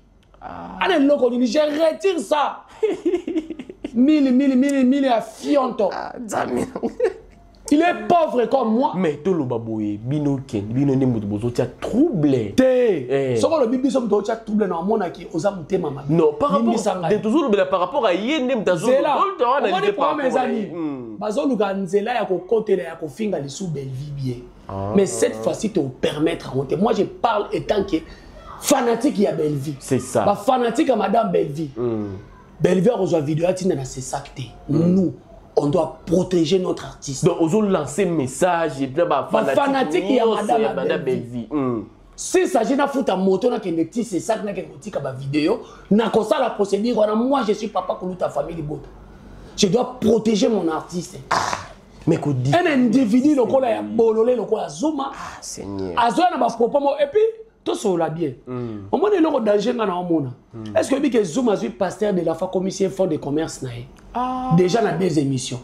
Speaker 1: Ana eloko nini? Je retire ça, mille mille mille mille ya fionto.
Speaker 2: Ah, Nzambe.
Speaker 1: Il est pauvre comme moi.
Speaker 2: Mais toloba boye, bino kende, bino nde moto bozotia trouble.
Speaker 1: Te.
Speaker 2: Eh.
Speaker 1: Soki olobi biso moto otya trouble, na omonaki oza motema mabe.
Speaker 2: Non, par rapport
Speaker 1: Limbisa ngai.
Speaker 2: de tozolobela par rapport à ye nde moto.
Speaker 1: Nzela omoni, problème eza
Speaker 2: Nini?
Speaker 1: nini? Bazoluka nzela ya kokotela, ya kofinga lisu Bellevie bien. Mais cette fois-ci topermettre yango te. Moi, je parle étant que fanatique ya Bellevie.
Speaker 2: C'est ça.
Speaker 1: Bafanatique ya madame Bellevie. Bellevie akozwa video atinda na sesak te. Nous, on doit protéger notre artiste.
Speaker 2: Donc ozolancer message et puis
Speaker 1: Bafanatique ya
Speaker 2: nyonso
Speaker 1: madame
Speaker 2: ya
Speaker 1: ya
Speaker 2: madame
Speaker 1: Bellevie.
Speaker 2: Bellevie.
Speaker 1: S'il s'agit nafuta moto, nakende ti sesak, nakende kotika bavideo, nakosala procédure wana. Moi, je suis papa koluta, famille libota, je dois protéger mon artiste.
Speaker 2: Mais kodi
Speaker 1: Un individu lokola ya bolole, lokola Zuma,
Speaker 2: Seigneur.
Speaker 1: azoya na bapropos moko. Et puis tosolola bien, omoni eloko danger nga na omona, est ce que oyebi ke Zuma azwi pasteur de la foi, commissaire fonds de commerce na ye déjà na deux émissions?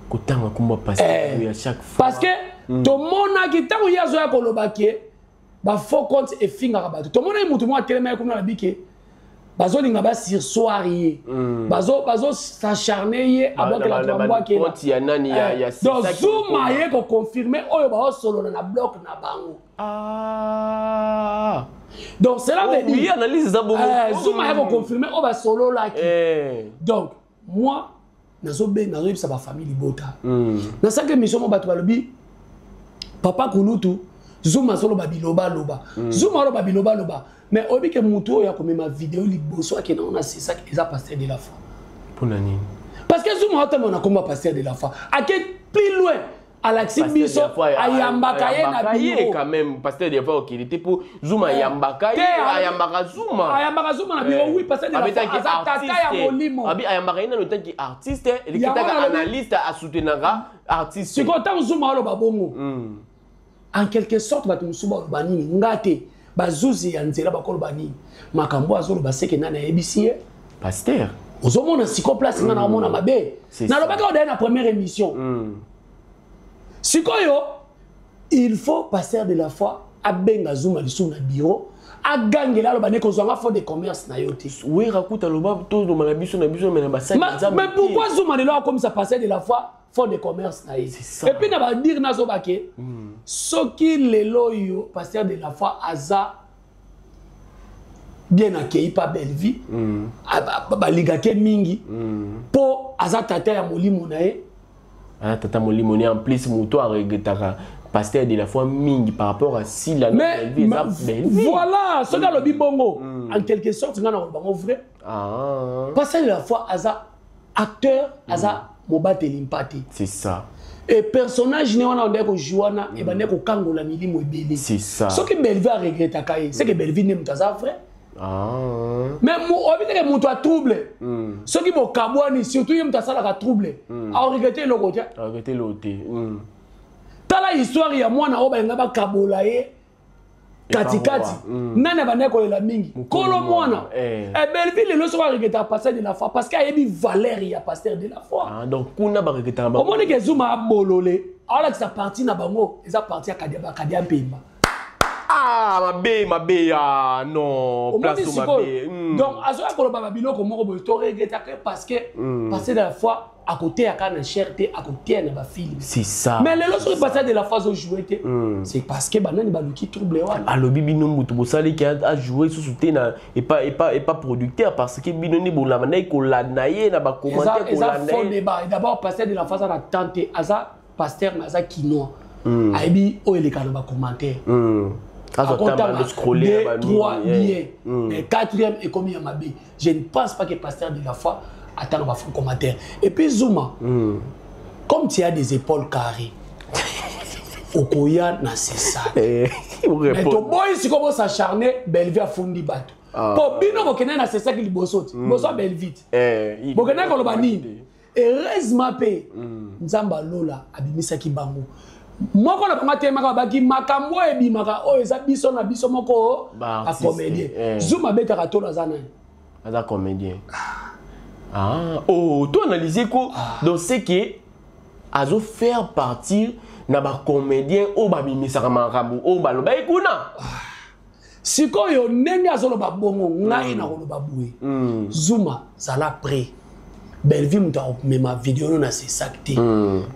Speaker 2: Kotanga komba pasteur
Speaker 1: Eh,
Speaker 2: à chaque fois.
Speaker 1: Parce que tomonaki ntango ye azoya koloba ke bafaux compte efingaka bato, tomonaki motu moko atelemaki kuna, alobi ke bazolinga basurseoir ye, bazo s'acharne ye, abwakela bato, bambwakela.
Speaker 2: Compte ya nani ya
Speaker 1: Donc
Speaker 2: Sisaki
Speaker 1: Zuma
Speaker 2: Okoma.
Speaker 1: ye koconfirme oyo baosolola na bloc na bango. Donc cela veut
Speaker 2: Oh, oui,
Speaker 1: dire
Speaker 2: analyse eza bongo.
Speaker 1: Zuma ye koconfirme oyo basololaki.
Speaker 2: Eh.
Speaker 1: Donc moi Nazobenga, nazoyebisa bafamille libota. Nasalaki émission mo, bato balobi: "Papa kulutu, Zuma azoloba bilobaloba." Zuma aloba bilobaloba, mais oyebi ke motu oyo akomema video liboso akende ngo na CSAC eza pasteur de la foi.
Speaker 2: Mpona nini?
Speaker 1: Parce que Zuma aotambola na komba pasteur de la foi, ake plus loin, alakisi biso ayambaka ye na
Speaker 2: bureau. Quand même, pasteur de la foi okende te, mpo Zuma ayambaka ye, ayambaka Zuma.
Speaker 1: Ayambaka Zuma na bureau, oui. Pasteur de la foi aza tata ya molimo.
Speaker 2: Abi ayambaka ye nano tanki artiste, elekitaka analyste, asoutenaka artiste.
Speaker 1: Sikoyo ntango Zuma aloba bongo, en quelque sorte bato mosusu baloba nini? Nga te, bazuzi ya nzela bakoloba nini? Makambo azoloba seke nani ayebisi ye?
Speaker 2: Pasteur.
Speaker 1: Ozomona sikoyo place nga naomona mabe. Nalobaki odaye na première émission. Sikoyo il faut pasteur de la foi abenga Zuma lisusu na bureau, agangela, aloba ndeke ozwanga fonds de commerce na yo te.
Speaker 2: Wera kuta aloba toloma na biso na biso, me na basali.
Speaker 1: Mais pourquoi Zuma lelo akomisa pasteur de la foi fonds de commerce na ye? Et puis na badire nazobake, soki lelo oyo pasteur de la foi aza bien accueilli par Bellevie, balingaki mingi mpo aza tata ya molimo na ye.
Speaker 2: Aza tata molimo ne, en plus moto aregretaka pasteur de la foi mingi par rapport à Sila.
Speaker 1: Mais voilà, soki alobi bongo, en quelque sorte nga na koloba bango vrai. Pasteur de la foi aza acteur, aza mobateli mpate.
Speaker 2: C'est ça.
Speaker 1: Et personnage ne wana ondaki kozwa wana, ebandaki kokangola milimo ebele.
Speaker 2: C'est ça.
Speaker 1: Soki Bellevie aregretaka ye, c'est que Bellevie nde moto aza vrai. Mais oyebi teke moto atrouble, soki bokabwani, surtout ye moto asalaka trouble, aoregrete eloko te.
Speaker 2: Aregrete eloko te.
Speaker 1: Tala histoire ya mwana oyo balinga bakabola ye katikati. Nani abandaki kolela mingi? Kolo mwana. Bellevie lelo soki aregretaka pasteur de la foi, parce que ayebi valeur ya pasteur de la foi.
Speaker 2: Ah, donc kuna baregretaka.
Speaker 1: Omoni ke Zuma abolole, aolakisa parti na bango eza parti ya Kadia Mpemba.
Speaker 2: Ah, mabe mabe ya non, place mabe.
Speaker 1: Donc azoya koloba babiloko moko boye, toregretaka parce que pasteur de la foi akoteyaka na chair te, akoteya na bafilm.
Speaker 2: C'est ça.
Speaker 1: Mais lelo soki pasteur de la foi azojoue te, c'est parce que banani baluki trouble wana.
Speaker 2: Alobi bino mutu bosaliki ajoue susu te na epa producteur, parce que bino nde bolanda kolanda ye na bacommentaire.
Speaker 1: Eza faux débat. D'abord, pasteur de la foi aza na temps te. Aza pasteur, mais aza kinois, ayebi oyo eleka na bacommentaire.
Speaker 2: Akotanga
Speaker 1: deux, trois bien, mais quatrième ekomi ya mabe. Je ne pense pas que pasteur de la foi atanga bafaux commentaire. Et puis Zuma, comme tu as des épaules carrées, okoya na c'est ça. Mais toboyi sikoyo bosacharne. Bellevie afundi bato po bino bokende na sesaki liboso te, liboso ya Bellevie te. Bokende koloba nini? Heureusement mpe Nzambe alola abimisaki bango moko na bango atelemaka, babaki makambo oyo ebimaka oyo eza biso na biso moko bacomédien. Zuma abetaka tolo, aza nani?
Speaker 2: Aza comédien. Ah, oh, to analyser ko. Donc c'est que azo faire partir na bacomédien oyo babimisaka makambo oyo balobaki kuna.
Speaker 1: Sikoyo ndenge azoloba bongo, ngai nakoloba boye: Zuma, zala prêt. Bellevie moto akomema video no na sesak te.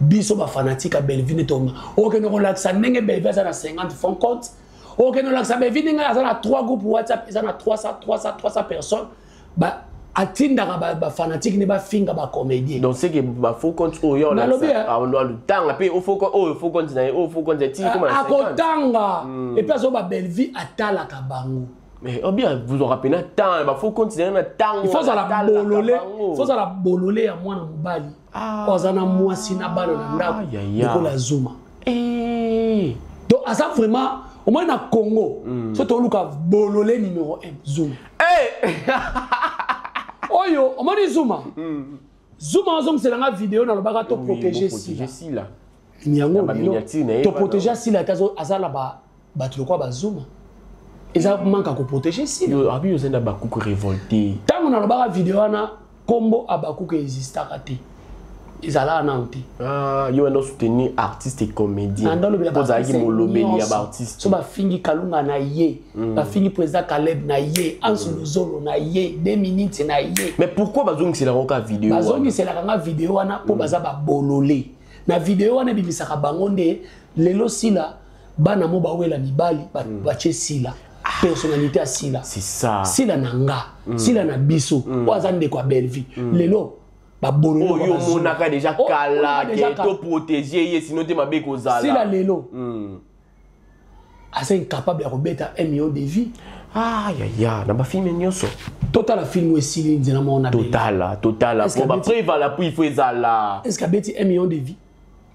Speaker 1: Biso bafanatique ya Bellevie nde toma okende kolakisa ndenge Bellevie aza na 50 faux compte, okende kolakisa Bellevie ndenge aza na 3 groupe WhatsApp, eza na 300, 300, 300 personnes, atindaka bafanatique nde bafinga bacomédien.
Speaker 2: Donc c'est que bafaux compte oyo alutanga mpe oyo faux compte na ye, oyo faux compte ti.
Speaker 1: Akotanga et puis azoba Bellevie atalaka bango.
Speaker 2: Mais oh bien, vous aurez peine temps bafaux compte na ntango.
Speaker 1: Il faut ozala bolole, faut ozala bolole ya mwana mobali oyo aza na mwasi na bana na ndako lokola Zuma. Donc aza vraiment, omoni na Congo, so toluka bolole numéro 1, Zuma. Oyo omoni Zuma, Zuma azongiselanga video nalobaka toprotege Sila. Yango toprotege Sila te, aza na bato lokola bazuma, eza manque ya koprotege Sila.
Speaker 2: Abi oza na bakuku révolté.
Speaker 1: Ntango nalobaka video wana, nkombo Abakuku existaka te, ezalaka nano te.
Speaker 2: Yo wana soutenir artiste et comédien, ozalaki molobeli ya baartiste.
Speaker 1: So bafingi Kalunga na ye, bafingi président Caleb na ye, Anse Luzolo na ye, 2 minutes na ye.
Speaker 2: Mais pourquoi bazongiselaka ka video?
Speaker 1: Bazongiselaka nga video wana mpo baza babolole na video wana, ebimisaka bango nde lelo Sila bana mo bawela mibali, batie Sila, personnalité ya Sila.
Speaker 2: C'est ça.
Speaker 1: Sila na nga, Sila na biso, oyo aza ndeko ya Bellevie lelo. Babololo
Speaker 2: oyo omonaka déjà kala ke to protéger ye, sinon te mabe kozala.
Speaker 1: Sila lelo aza incapable ya kobeta 1 million de vues.
Speaker 2: Ah yaya, na bafilm nyonso.
Speaker 1: Totala film esili nzela moko na
Speaker 2: Totala, totala po bapreuve à l'appui, il faut ezala.
Speaker 1: Est ce que abeti 1 million de vues?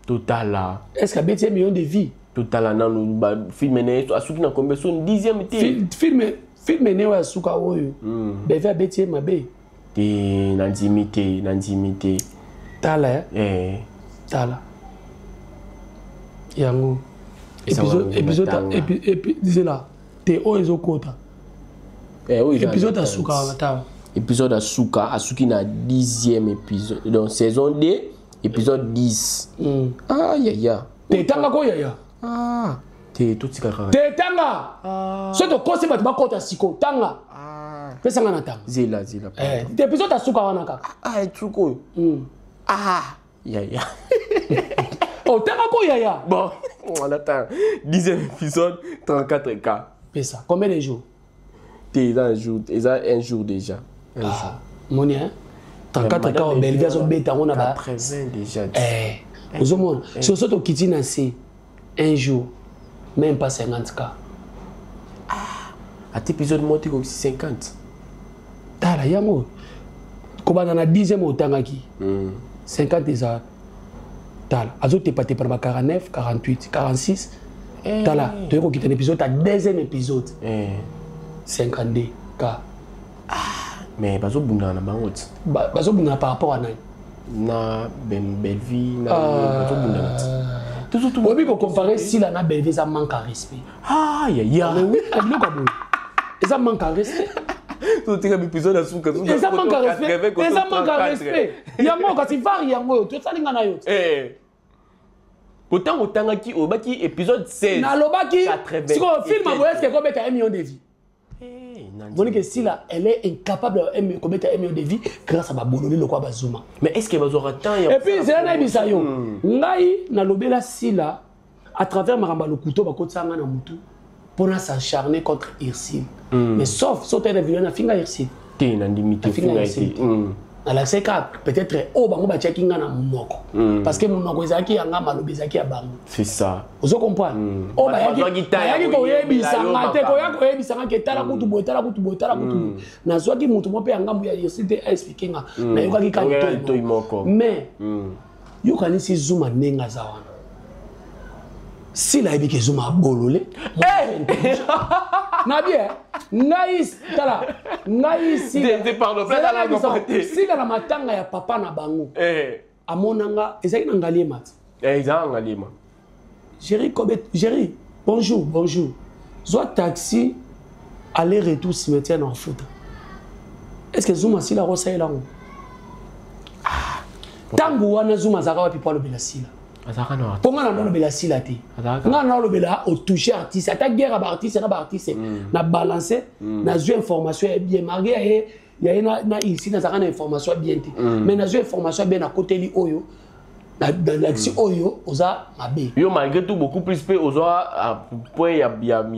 Speaker 2: Totala.
Speaker 1: Est ce que abeti 1 million de vues?
Speaker 2: Totala nanu bafilm na ye, asuki na combien? So 10e te.
Speaker 1: Film ne oyo asuka oyo, Beve abeti ye mabe.
Speaker 2: Te, nandimi te, nandimi te.
Speaker 1: Tala.
Speaker 2: Eh.
Speaker 1: Tala yango, épisode, zela te, oyo ezokota épisode asuka wana, tala.
Speaker 2: Épisode asuka, asuki na 10e épisode, donc saison 2, épisode 10. Ah yaya.
Speaker 1: Te, tanga ko yaya.
Speaker 2: Ah te, totika kaka.
Speaker 1: Te, tanga. So tokosi bato bakota siko, tanga, pesanga na tanga.
Speaker 2: Zela, zela.
Speaker 1: Te, épisode asuka wana kaka.
Speaker 2: Ah, etuka oyo. Ah yaya.
Speaker 1: Oh, tanga ko yaya.
Speaker 2: Bon, on attend, 10e épisode, 34 k.
Speaker 1: Pesa combien de jours?
Speaker 2: Te, eza un jour, eza un jour déjà, un jour.
Speaker 1: Moni, hein, 34 k, Belvi azobeta yango na ba
Speaker 2: 80 déjà.
Speaker 1: Ozomona, soso tokiti na se, un jour, même pas 50 k.
Speaker 2: Ata épisode moko te kokisi 50.
Speaker 1: Tala yango, kobanda na 10e otangaki, 50 eza. Tala, azotepatepa na ba 49, 48, 46. Tala, toyei kokita na épisode ya deuxième épisode, 52 k.
Speaker 2: Mais bazobundana na bango ti.
Speaker 1: Bazobundana par rapport à nani?
Speaker 2: Na Belvi na bazobundana ti.
Speaker 1: Oyebi, kocomparer Sila na Belvi eza manque à respect.
Speaker 2: Ah yaya.
Speaker 1: Biloko ya boye eza manque à respect.
Speaker 2: Totika épisode ya suka.
Speaker 1: Eza manque à respect, eza manque à respect yango. Kasi var yango oyo tosalinga na yo.
Speaker 2: Pourtant otangaki, olobaki épisode 16.
Speaker 1: Nalobaki sikoyo film boye, est-ce ekobeta 1 million de vues? Moni ke Sila, elle est incapable ya kobeta 1 million de vues grâce à babololi lokwa bazuma.
Speaker 2: Mais est ce que bazwaka temps
Speaker 1: ya Et puis nzela nayebisa yo, ngai nalobela Sila à travers makambo ya lokuto bakotisa nga na mutu mpona s'acharner contre Ursile, mais sauf so tena video nafinga Ursile.
Speaker 2: Te, nandimi te.
Speaker 1: Finga te, nalakisaki kaka peut-être oyo bango batiaki nga na monoko, parce que monoko ezalaki ya nga, maloba ezalaki ya bango.
Speaker 2: C'est ça.
Speaker 1: Ozo comprendre? Oyo bayaki koyebisa nga te, koya koyebisa nga ke tala kutu boye, tala kutu boye, tala kutu boye. Nazwaki motu moko mpe ya ngambu ya Ursile te aexpliquer nga, nayokaki kaka
Speaker 2: litoi moko.
Speaker 1: Mais yokanisi Zuma ndenge aza wana, Sila ayebi ke Zuma abolole na bien. Ngai tala, ngai Sila na matanga ya papa na bango, amonanga, ezalaki na Ngaliema ti.
Speaker 2: Ezala Ngaliema.
Speaker 1: Géri Kobe, Géri, bonjour, bonjour, zwa taxi aller retour cimetière na ofuta. Est ce que Zuma Sila akosalela yango? Ntango wana Zuma azalaka wapi po alobela Sila? Mpo nga na nalobela Sila te, nga nalobela otouche artiste, ata guerre ya baartiste na baartiste, na balance, nazwi information ya bien malgré ya ye na ici nazalaka na information ya bien te, mais nazwi information ya bien, nakoteli oyo nalakisi oyo oza mabe.
Speaker 2: Yo malgré tout, beaucoup plus mpe ozwa point ya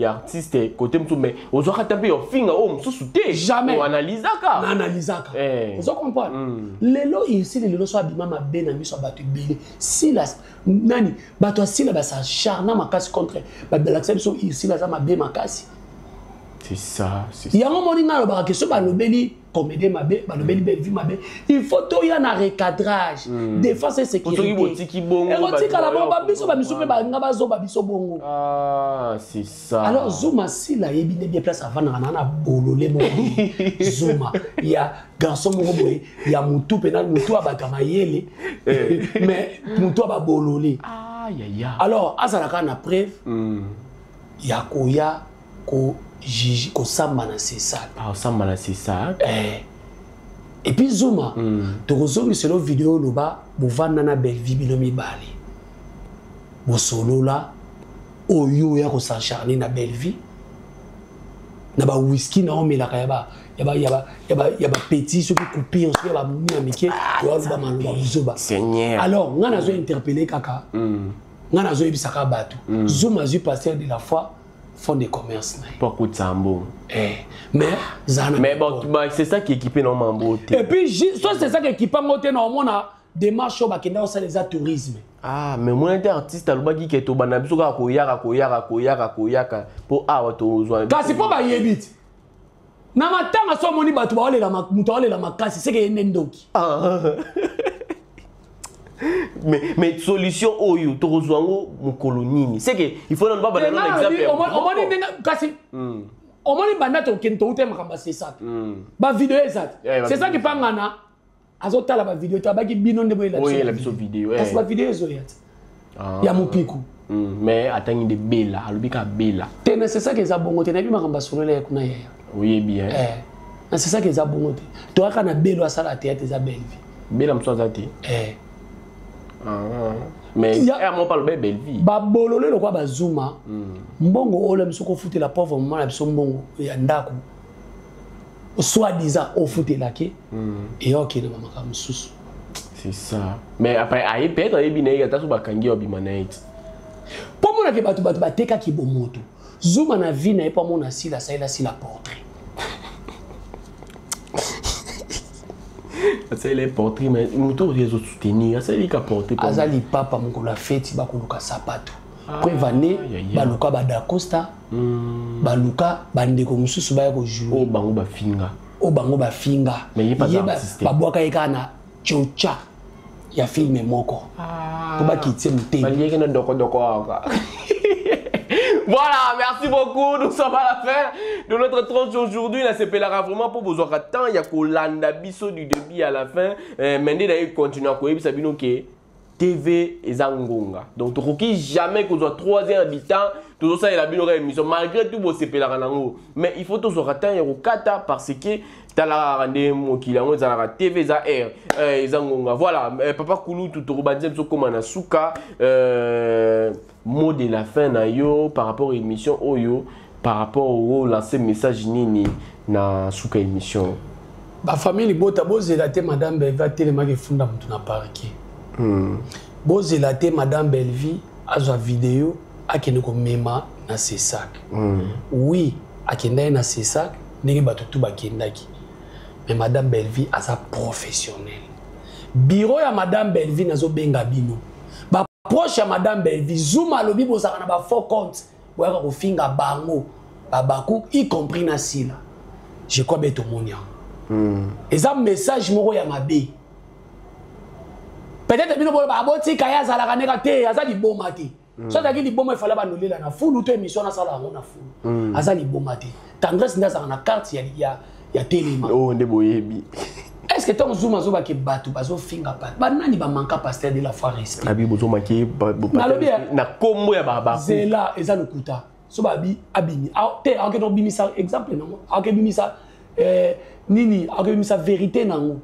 Speaker 2: artiste côté mosusu, mais ozwaka ta mpe yofinga oyo mosusu te.
Speaker 1: Jamais.
Speaker 2: Oanalizaka.
Speaker 1: Naanalizaka, ozo comprendre? Lelo Ursile, lelo so abima mabe na miso ya bato ebele, Sila nani, bato ya Sila basacharna makasi contre, balakisa biso Ursile aza mabe makasi.
Speaker 2: C'est ça, c'est ça.
Speaker 1: Yango moni nga alobaka ke so balobeli comédie mabe, balobeli Bellevue mabe, il faut toya na recadrage, défense et sécurité. Ekotikala bongo, babiso bamisu mpe banga bazoba biso bongo.
Speaker 2: Ah, c'est ça.
Speaker 1: Alors Zuma, Sila ayebi nde bien place avandaka na bolole moko. Zuma ya garçon moko boye ya mutu mpena, mutu ya bato ya mayele, mais mutu ya babolole.
Speaker 2: Ah, ya.
Speaker 1: Alors azalaka na preuve ya koya ko juge, kosamba na sesal.
Speaker 2: Ah, osamba na sesal.
Speaker 1: Eh. Et puis Zuma, tokozongisela video oloba bovanda na Bellevue, bino mibale bosolola, oyo oya kosacharner na Bellevue na bawiski na omelaka ya bapetit, soki coupure, soki ya bamumi ya mike, oyaloba maloba buzoba. Alors nga nazo interpeller kaka, nga nazoyebisaka bato, Zuma azwi pasteur de la foi. Fonds de commerce na ye.
Speaker 2: Mpo akotisa mbongo.
Speaker 1: Eh, mais zana.
Speaker 2: Mais bon, bah, c'est ça qui équipé na mambo te.
Speaker 1: Et puis so c'est ça qui équipe yango te, na omona démarche oyo bakenda kosala eza tourisme.
Speaker 2: Ah, mais mona te, artiste alobaki ke tobanda biso kaka koyaka, koyaka, koyaka, koyaka mpo awa tozwa.
Speaker 1: Kasi mpo bayebi te, na matanga so omoni bato baolela, moto aolela makasi, seke ye nde ndoki.
Speaker 2: Ah. Mais solution oyo tokozwa yango mokolo nini? C'est que il faut nanu babanda nano exemple.
Speaker 1: Omoni ndenge kasi omoni banda tokende, touta makambo ya CSAC, bavideo eza te. CSAC epangana, azotala bavideo te, abaki bino nde
Speaker 2: boyela biso video.
Speaker 1: Kasi bavideo ezoya te ya mopiku.
Speaker 2: Mais atangi nde Bela, alobi kaka Bela.
Speaker 1: Te, na CSAC eza bongo te. Nayebi makambo asolola ya kuna, yaya.
Speaker 2: Oyebi?
Speaker 1: Na CSAC eza bongo te. Toyaka na Belo asala théâtre, eza Bellevie.
Speaker 2: Bela mosusu aza te. Mais ya mo palo be Bellevie.
Speaker 1: Babolole lokwa bazuma mbongo oyo biso kofutela pauvre mama na biso, mbongo ya ndako soi-disant ofutelaki, eya okende bamakambo mosusu.
Speaker 2: C'est ça, mais après aye peut-être ayebi na ye, ata so bakangi yo, abima na ye ti.
Speaker 1: Mpo monake bato batekaki bomoto. Zuma na vie na ye, mpo amona Sila, asalela Sila portrait.
Speaker 2: Asaleli portrait, mais moto oyo azosoutenir asaleli ka portrait.
Speaker 1: Aza lipapa. Mokolo ya feti bakoluka sapato, preuve ane baluka badacosta, baluka bandeko mosusu baya kojouer.
Speaker 2: Oyo bango bafinga.
Speaker 1: Oyo bango bafinga. Babwaka ye kaka na tiocha ya film moko mpo bakitie motema.
Speaker 2: Baliaki na dokodoko aka. Voilà, merci beaucoup. Nous sommes à la fin de notre tranche aujourd'hui. La CPLA vraiment pour vous avoir temps. Il y a kolanda biso du début à la fin. Mais d'ailleurs, continue à koyebisa bino ke TV eza ngonga. Donc tokoki jamais kozwa 3 heures du temps tozosalela bino kaka émission. Malgré tout bosepelaka nango, mais il faut tozwaka temps ya kokata, parce que tala kaka nde mokili yango ezalaka, TV eza air, eza ngonga. Voilà, papa Kulutu, tokobandisa biso koma na suka. Mot de la fin na yo par rapport à émission oyo, par rapport au lancer message nini na suka émission?
Speaker 1: Bafamille libota, bozela te madame Bellevie atelemaki efunda motu na parquet. Bozela te madame Bellevie azwa video akende komema na CSAC. Oui, akendaki na CSAC ndenge bato tu bakendaki, mais madame Bellevie aza professionnel. Bureau ya madame Bellevie, nazobenga bino baproche ya madame Bellevie. Zuma alobi bozalaka na bafaux compte, boyaka kofinga bango babaku, y compris na Sila. Je crois be tomoni yango. Eza message moko ya mabe. Peut-être bino boloba abotika ye, azalaka ndeka te, aza liboma te. So azalaki liboma, efala banolela na fulu to émission nasala yango na fulu. Aza liboma te. Tendresse nde azalaka na carte ya telema.
Speaker 2: Oyo nde boyebi.
Speaker 1: Est ce que ntango Zuma azobake bato bazofinga bato, banani bamanka pasteur de la foi respect?
Speaker 2: Abi bozomaki.
Speaker 1: Nalobi,
Speaker 2: na kombo ya babaku.
Speaker 1: Zela, eza lokuta. So babi abimi te, akende kobimisa exemple nango, akebimisa nini, akebimisa vérité nango,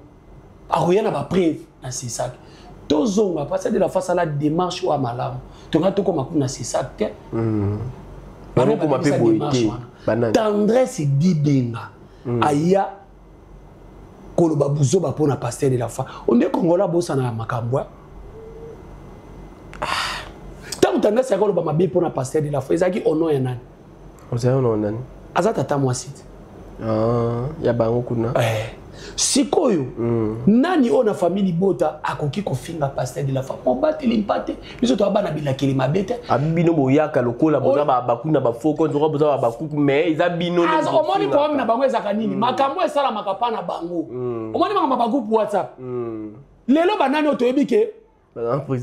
Speaker 1: akoya na bapreuve na CSAC. Tozonga, pasteur de la foi asala démarche oyo ya malamu. Tonga tokóma kuna CSAC te.
Speaker 2: Banokoma mpe boye te, banani?
Speaker 1: Tendresse Dibenga aya koloba buzoba mpona pasteur de la foi. Onde Kongola abosana ya makambo. Ntango Tendresse ayaka koloba mabe mpona pasteur de la foi, ezalaki ono ya nani?
Speaker 2: Ozali ono nani?
Speaker 1: Aza tata mwasi te.
Speaker 2: Ah, ya bango kuna.
Speaker 1: Sikoyo nani oyo na famille libota akoki kofinga pasteur de la foi, mobateli mpate? Biso toya bana bilakeli mabe te.
Speaker 2: Abi bino boyaka lokola boza babaku na bafoko, nzoka boza babakuku, mais eza bino nde.
Speaker 1: Omoni, problème na bango ezalaka nini? Makambo esalamaka mpa na bango. Omoni makambo ya bagroupe WhatsApp lelo, banani oyo toyebi ke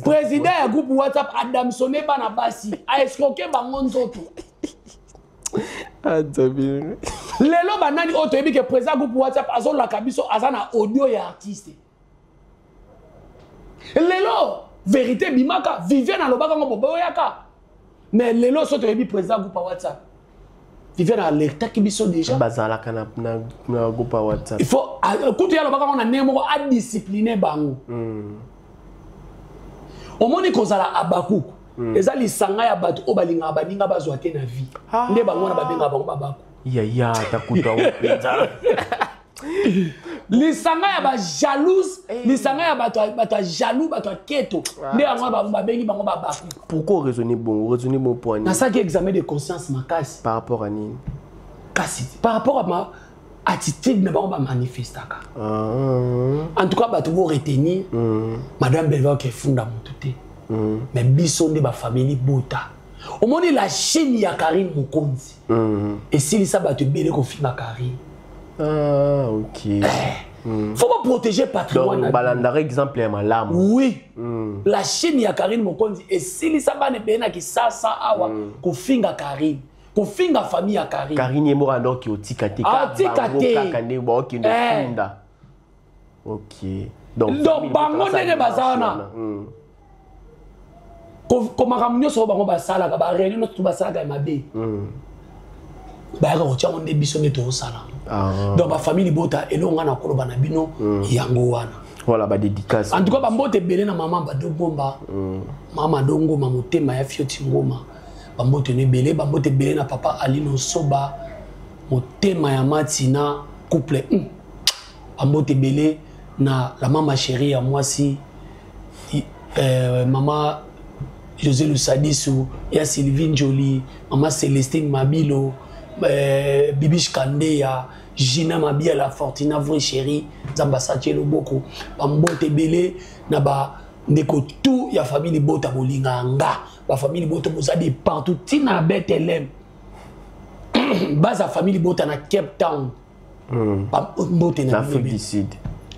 Speaker 1: président ya groupe WhatsApp adamsone bana basi, aescroquer bango nzoto. Lelo banani oyo toyebi ke président groupe WhatsApp azolaka biso, aza na audio ya artiste? Lelo vérité bimaka, Viviane alobaka ngo, boboyaka. Mais lelo so toyebi président groupe ya WhatsApp, Viviane alertaki biso déjà.
Speaker 2: Bazalaka na groupe ya WhatsApp.
Speaker 1: Il faut kutu ye alobaka ngo na ndenge moko adiscipline bango. Omoni, kozala abakuku eza lisanga ya bato oyo balingaka baninga bazwa te na vie. Nde bango wana babengaka bango babaku.
Speaker 2: Yaya, takuta yango mpenza.
Speaker 1: Lisanga ya bajalouse, lisanga ya bato ya jaloux, bato ya keto, nde yango babengi bango babaku.
Speaker 2: Pourquoi raisonner bon, raisonner bon point?
Speaker 1: Nasalaki examen de conscience makasi.
Speaker 2: Par rapport à nini?
Speaker 1: Kasi par rapport à ma attitude na bango bamanifestaka. En tout cas, bato bo retenir, Madame Belva okefunda moto te, mais biso nde bafamille bota. Omoni la chaîne ya Karine Mokonzi esilisa bato ebele kofinga Karine.
Speaker 2: Ah, ok.
Speaker 1: Faut pas protéger patrimoine.
Speaker 2: Donc balandaka exemple ya malamu.
Speaker 1: Oui. La chaîne ya Karine Mokonzi esilisa bana ebele na Kisasa awa kofinga Karine, kofinga famille ya Karine.
Speaker 2: Karine ye moko andoki otika te.
Speaker 1: Atika te.
Speaker 2: Kaka nde baokende ofunda. Ok,
Speaker 1: donc bango ndenge baza wana, makambo nyonso oyo bango basalaka, baréunion nyonso basalaka ya mabe, bayaka kotia ngo nde biso nde tozosala. Donc bafamille libota, eloko nga na koloba na bino yango wana.
Speaker 2: Voilà, badédicace.
Speaker 1: En tout cas, bambote ebele na mama Badongomba, mama Dongoma, motema ya Fioti Ngoma, bambote no ebele. Bambote ebele na papa Alino Soba, motema ya Matina couple. Bambote ebele na la mama chérie ya mwasi, mama José Lusadisu ya Sylvie Njoli, mama Célestine Mabilo, Bibish Kandeya, Gina Mabia, la Fortina, vraie chérie, Nzambe asatie loboko. Bambote ebele na bandeko tout ya famille libota, bolinga nga. Bafamille libota boza de partout, ntina na Betelem, baza famille libota na Cape Town. Mbote
Speaker 2: na Afrique du Sud.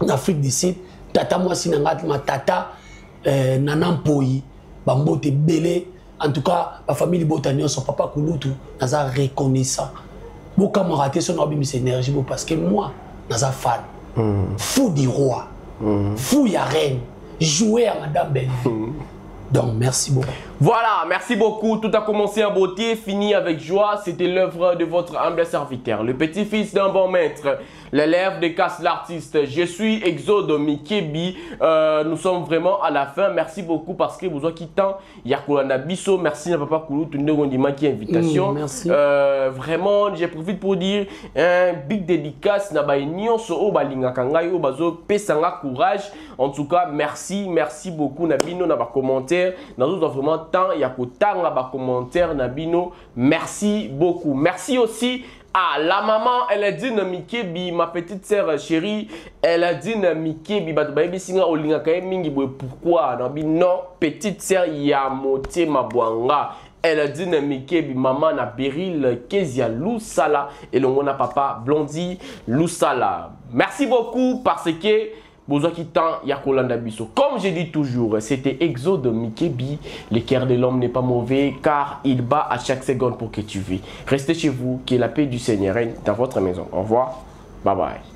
Speaker 1: Na Afrique du Sud, tata mwasi na nga, matata Nana Mpoi, bambote ebele. En tout cas, bafamille libota nyonso, papa kulutu, naza reconnaissant. Bokamwaka te so na obimisa énergie bo, parce que moi naza fan fou du roi, fou ya reine, jouer à Madame Bellevue. Donc merci beaucoup.
Speaker 2: Voilà, merci beaucoup. Tout a commencé en beauté, fini avec joie. C'était l'œuvre de votre humble serviteur, le petit-fils d'un bon maître, l'élève de Casse l'artiste. Je suis Exode Mikebi. Nous sommes vraiment à la fin. Merci beaucoup parce que vous avez quitté Yakolanda Biso. Merci à Papa Koulou, tout le monde qui invitation.
Speaker 1: Merci.
Speaker 2: Vraiment, je profite pour dire un big dédicace na ba nyonso o balinga kangai o bazo pesanga courage. En tout cas, merci, merci beaucoup na bino na ba commentaire. Nous avons vraiment temps ya kotanga ba commentaire na bino. Merci beaucoup. Merci aussi à la maman Eladine Mikebi, ma petite sœur chérie Eladine Mikebi. Bato bayebi singa olinga kaye mingi boye pourquoi? Na bi non, petite sœur ya motema bwanga. Eladine Mikebi, maman na Beryl Kezia Lusala et na papa Blondie Lusala. Merci beaucoup parce que bozwaki temps ya kolanda biso. Comme je dis toujours, c'était Exode Mikebi. Le cœur de l'homme n'est pas mauvais car il bat à chaque seconde pour que tu vis. Restez chez vous, que la paix du Seigneur règne dans votre maison. Au revoir. Bye bye.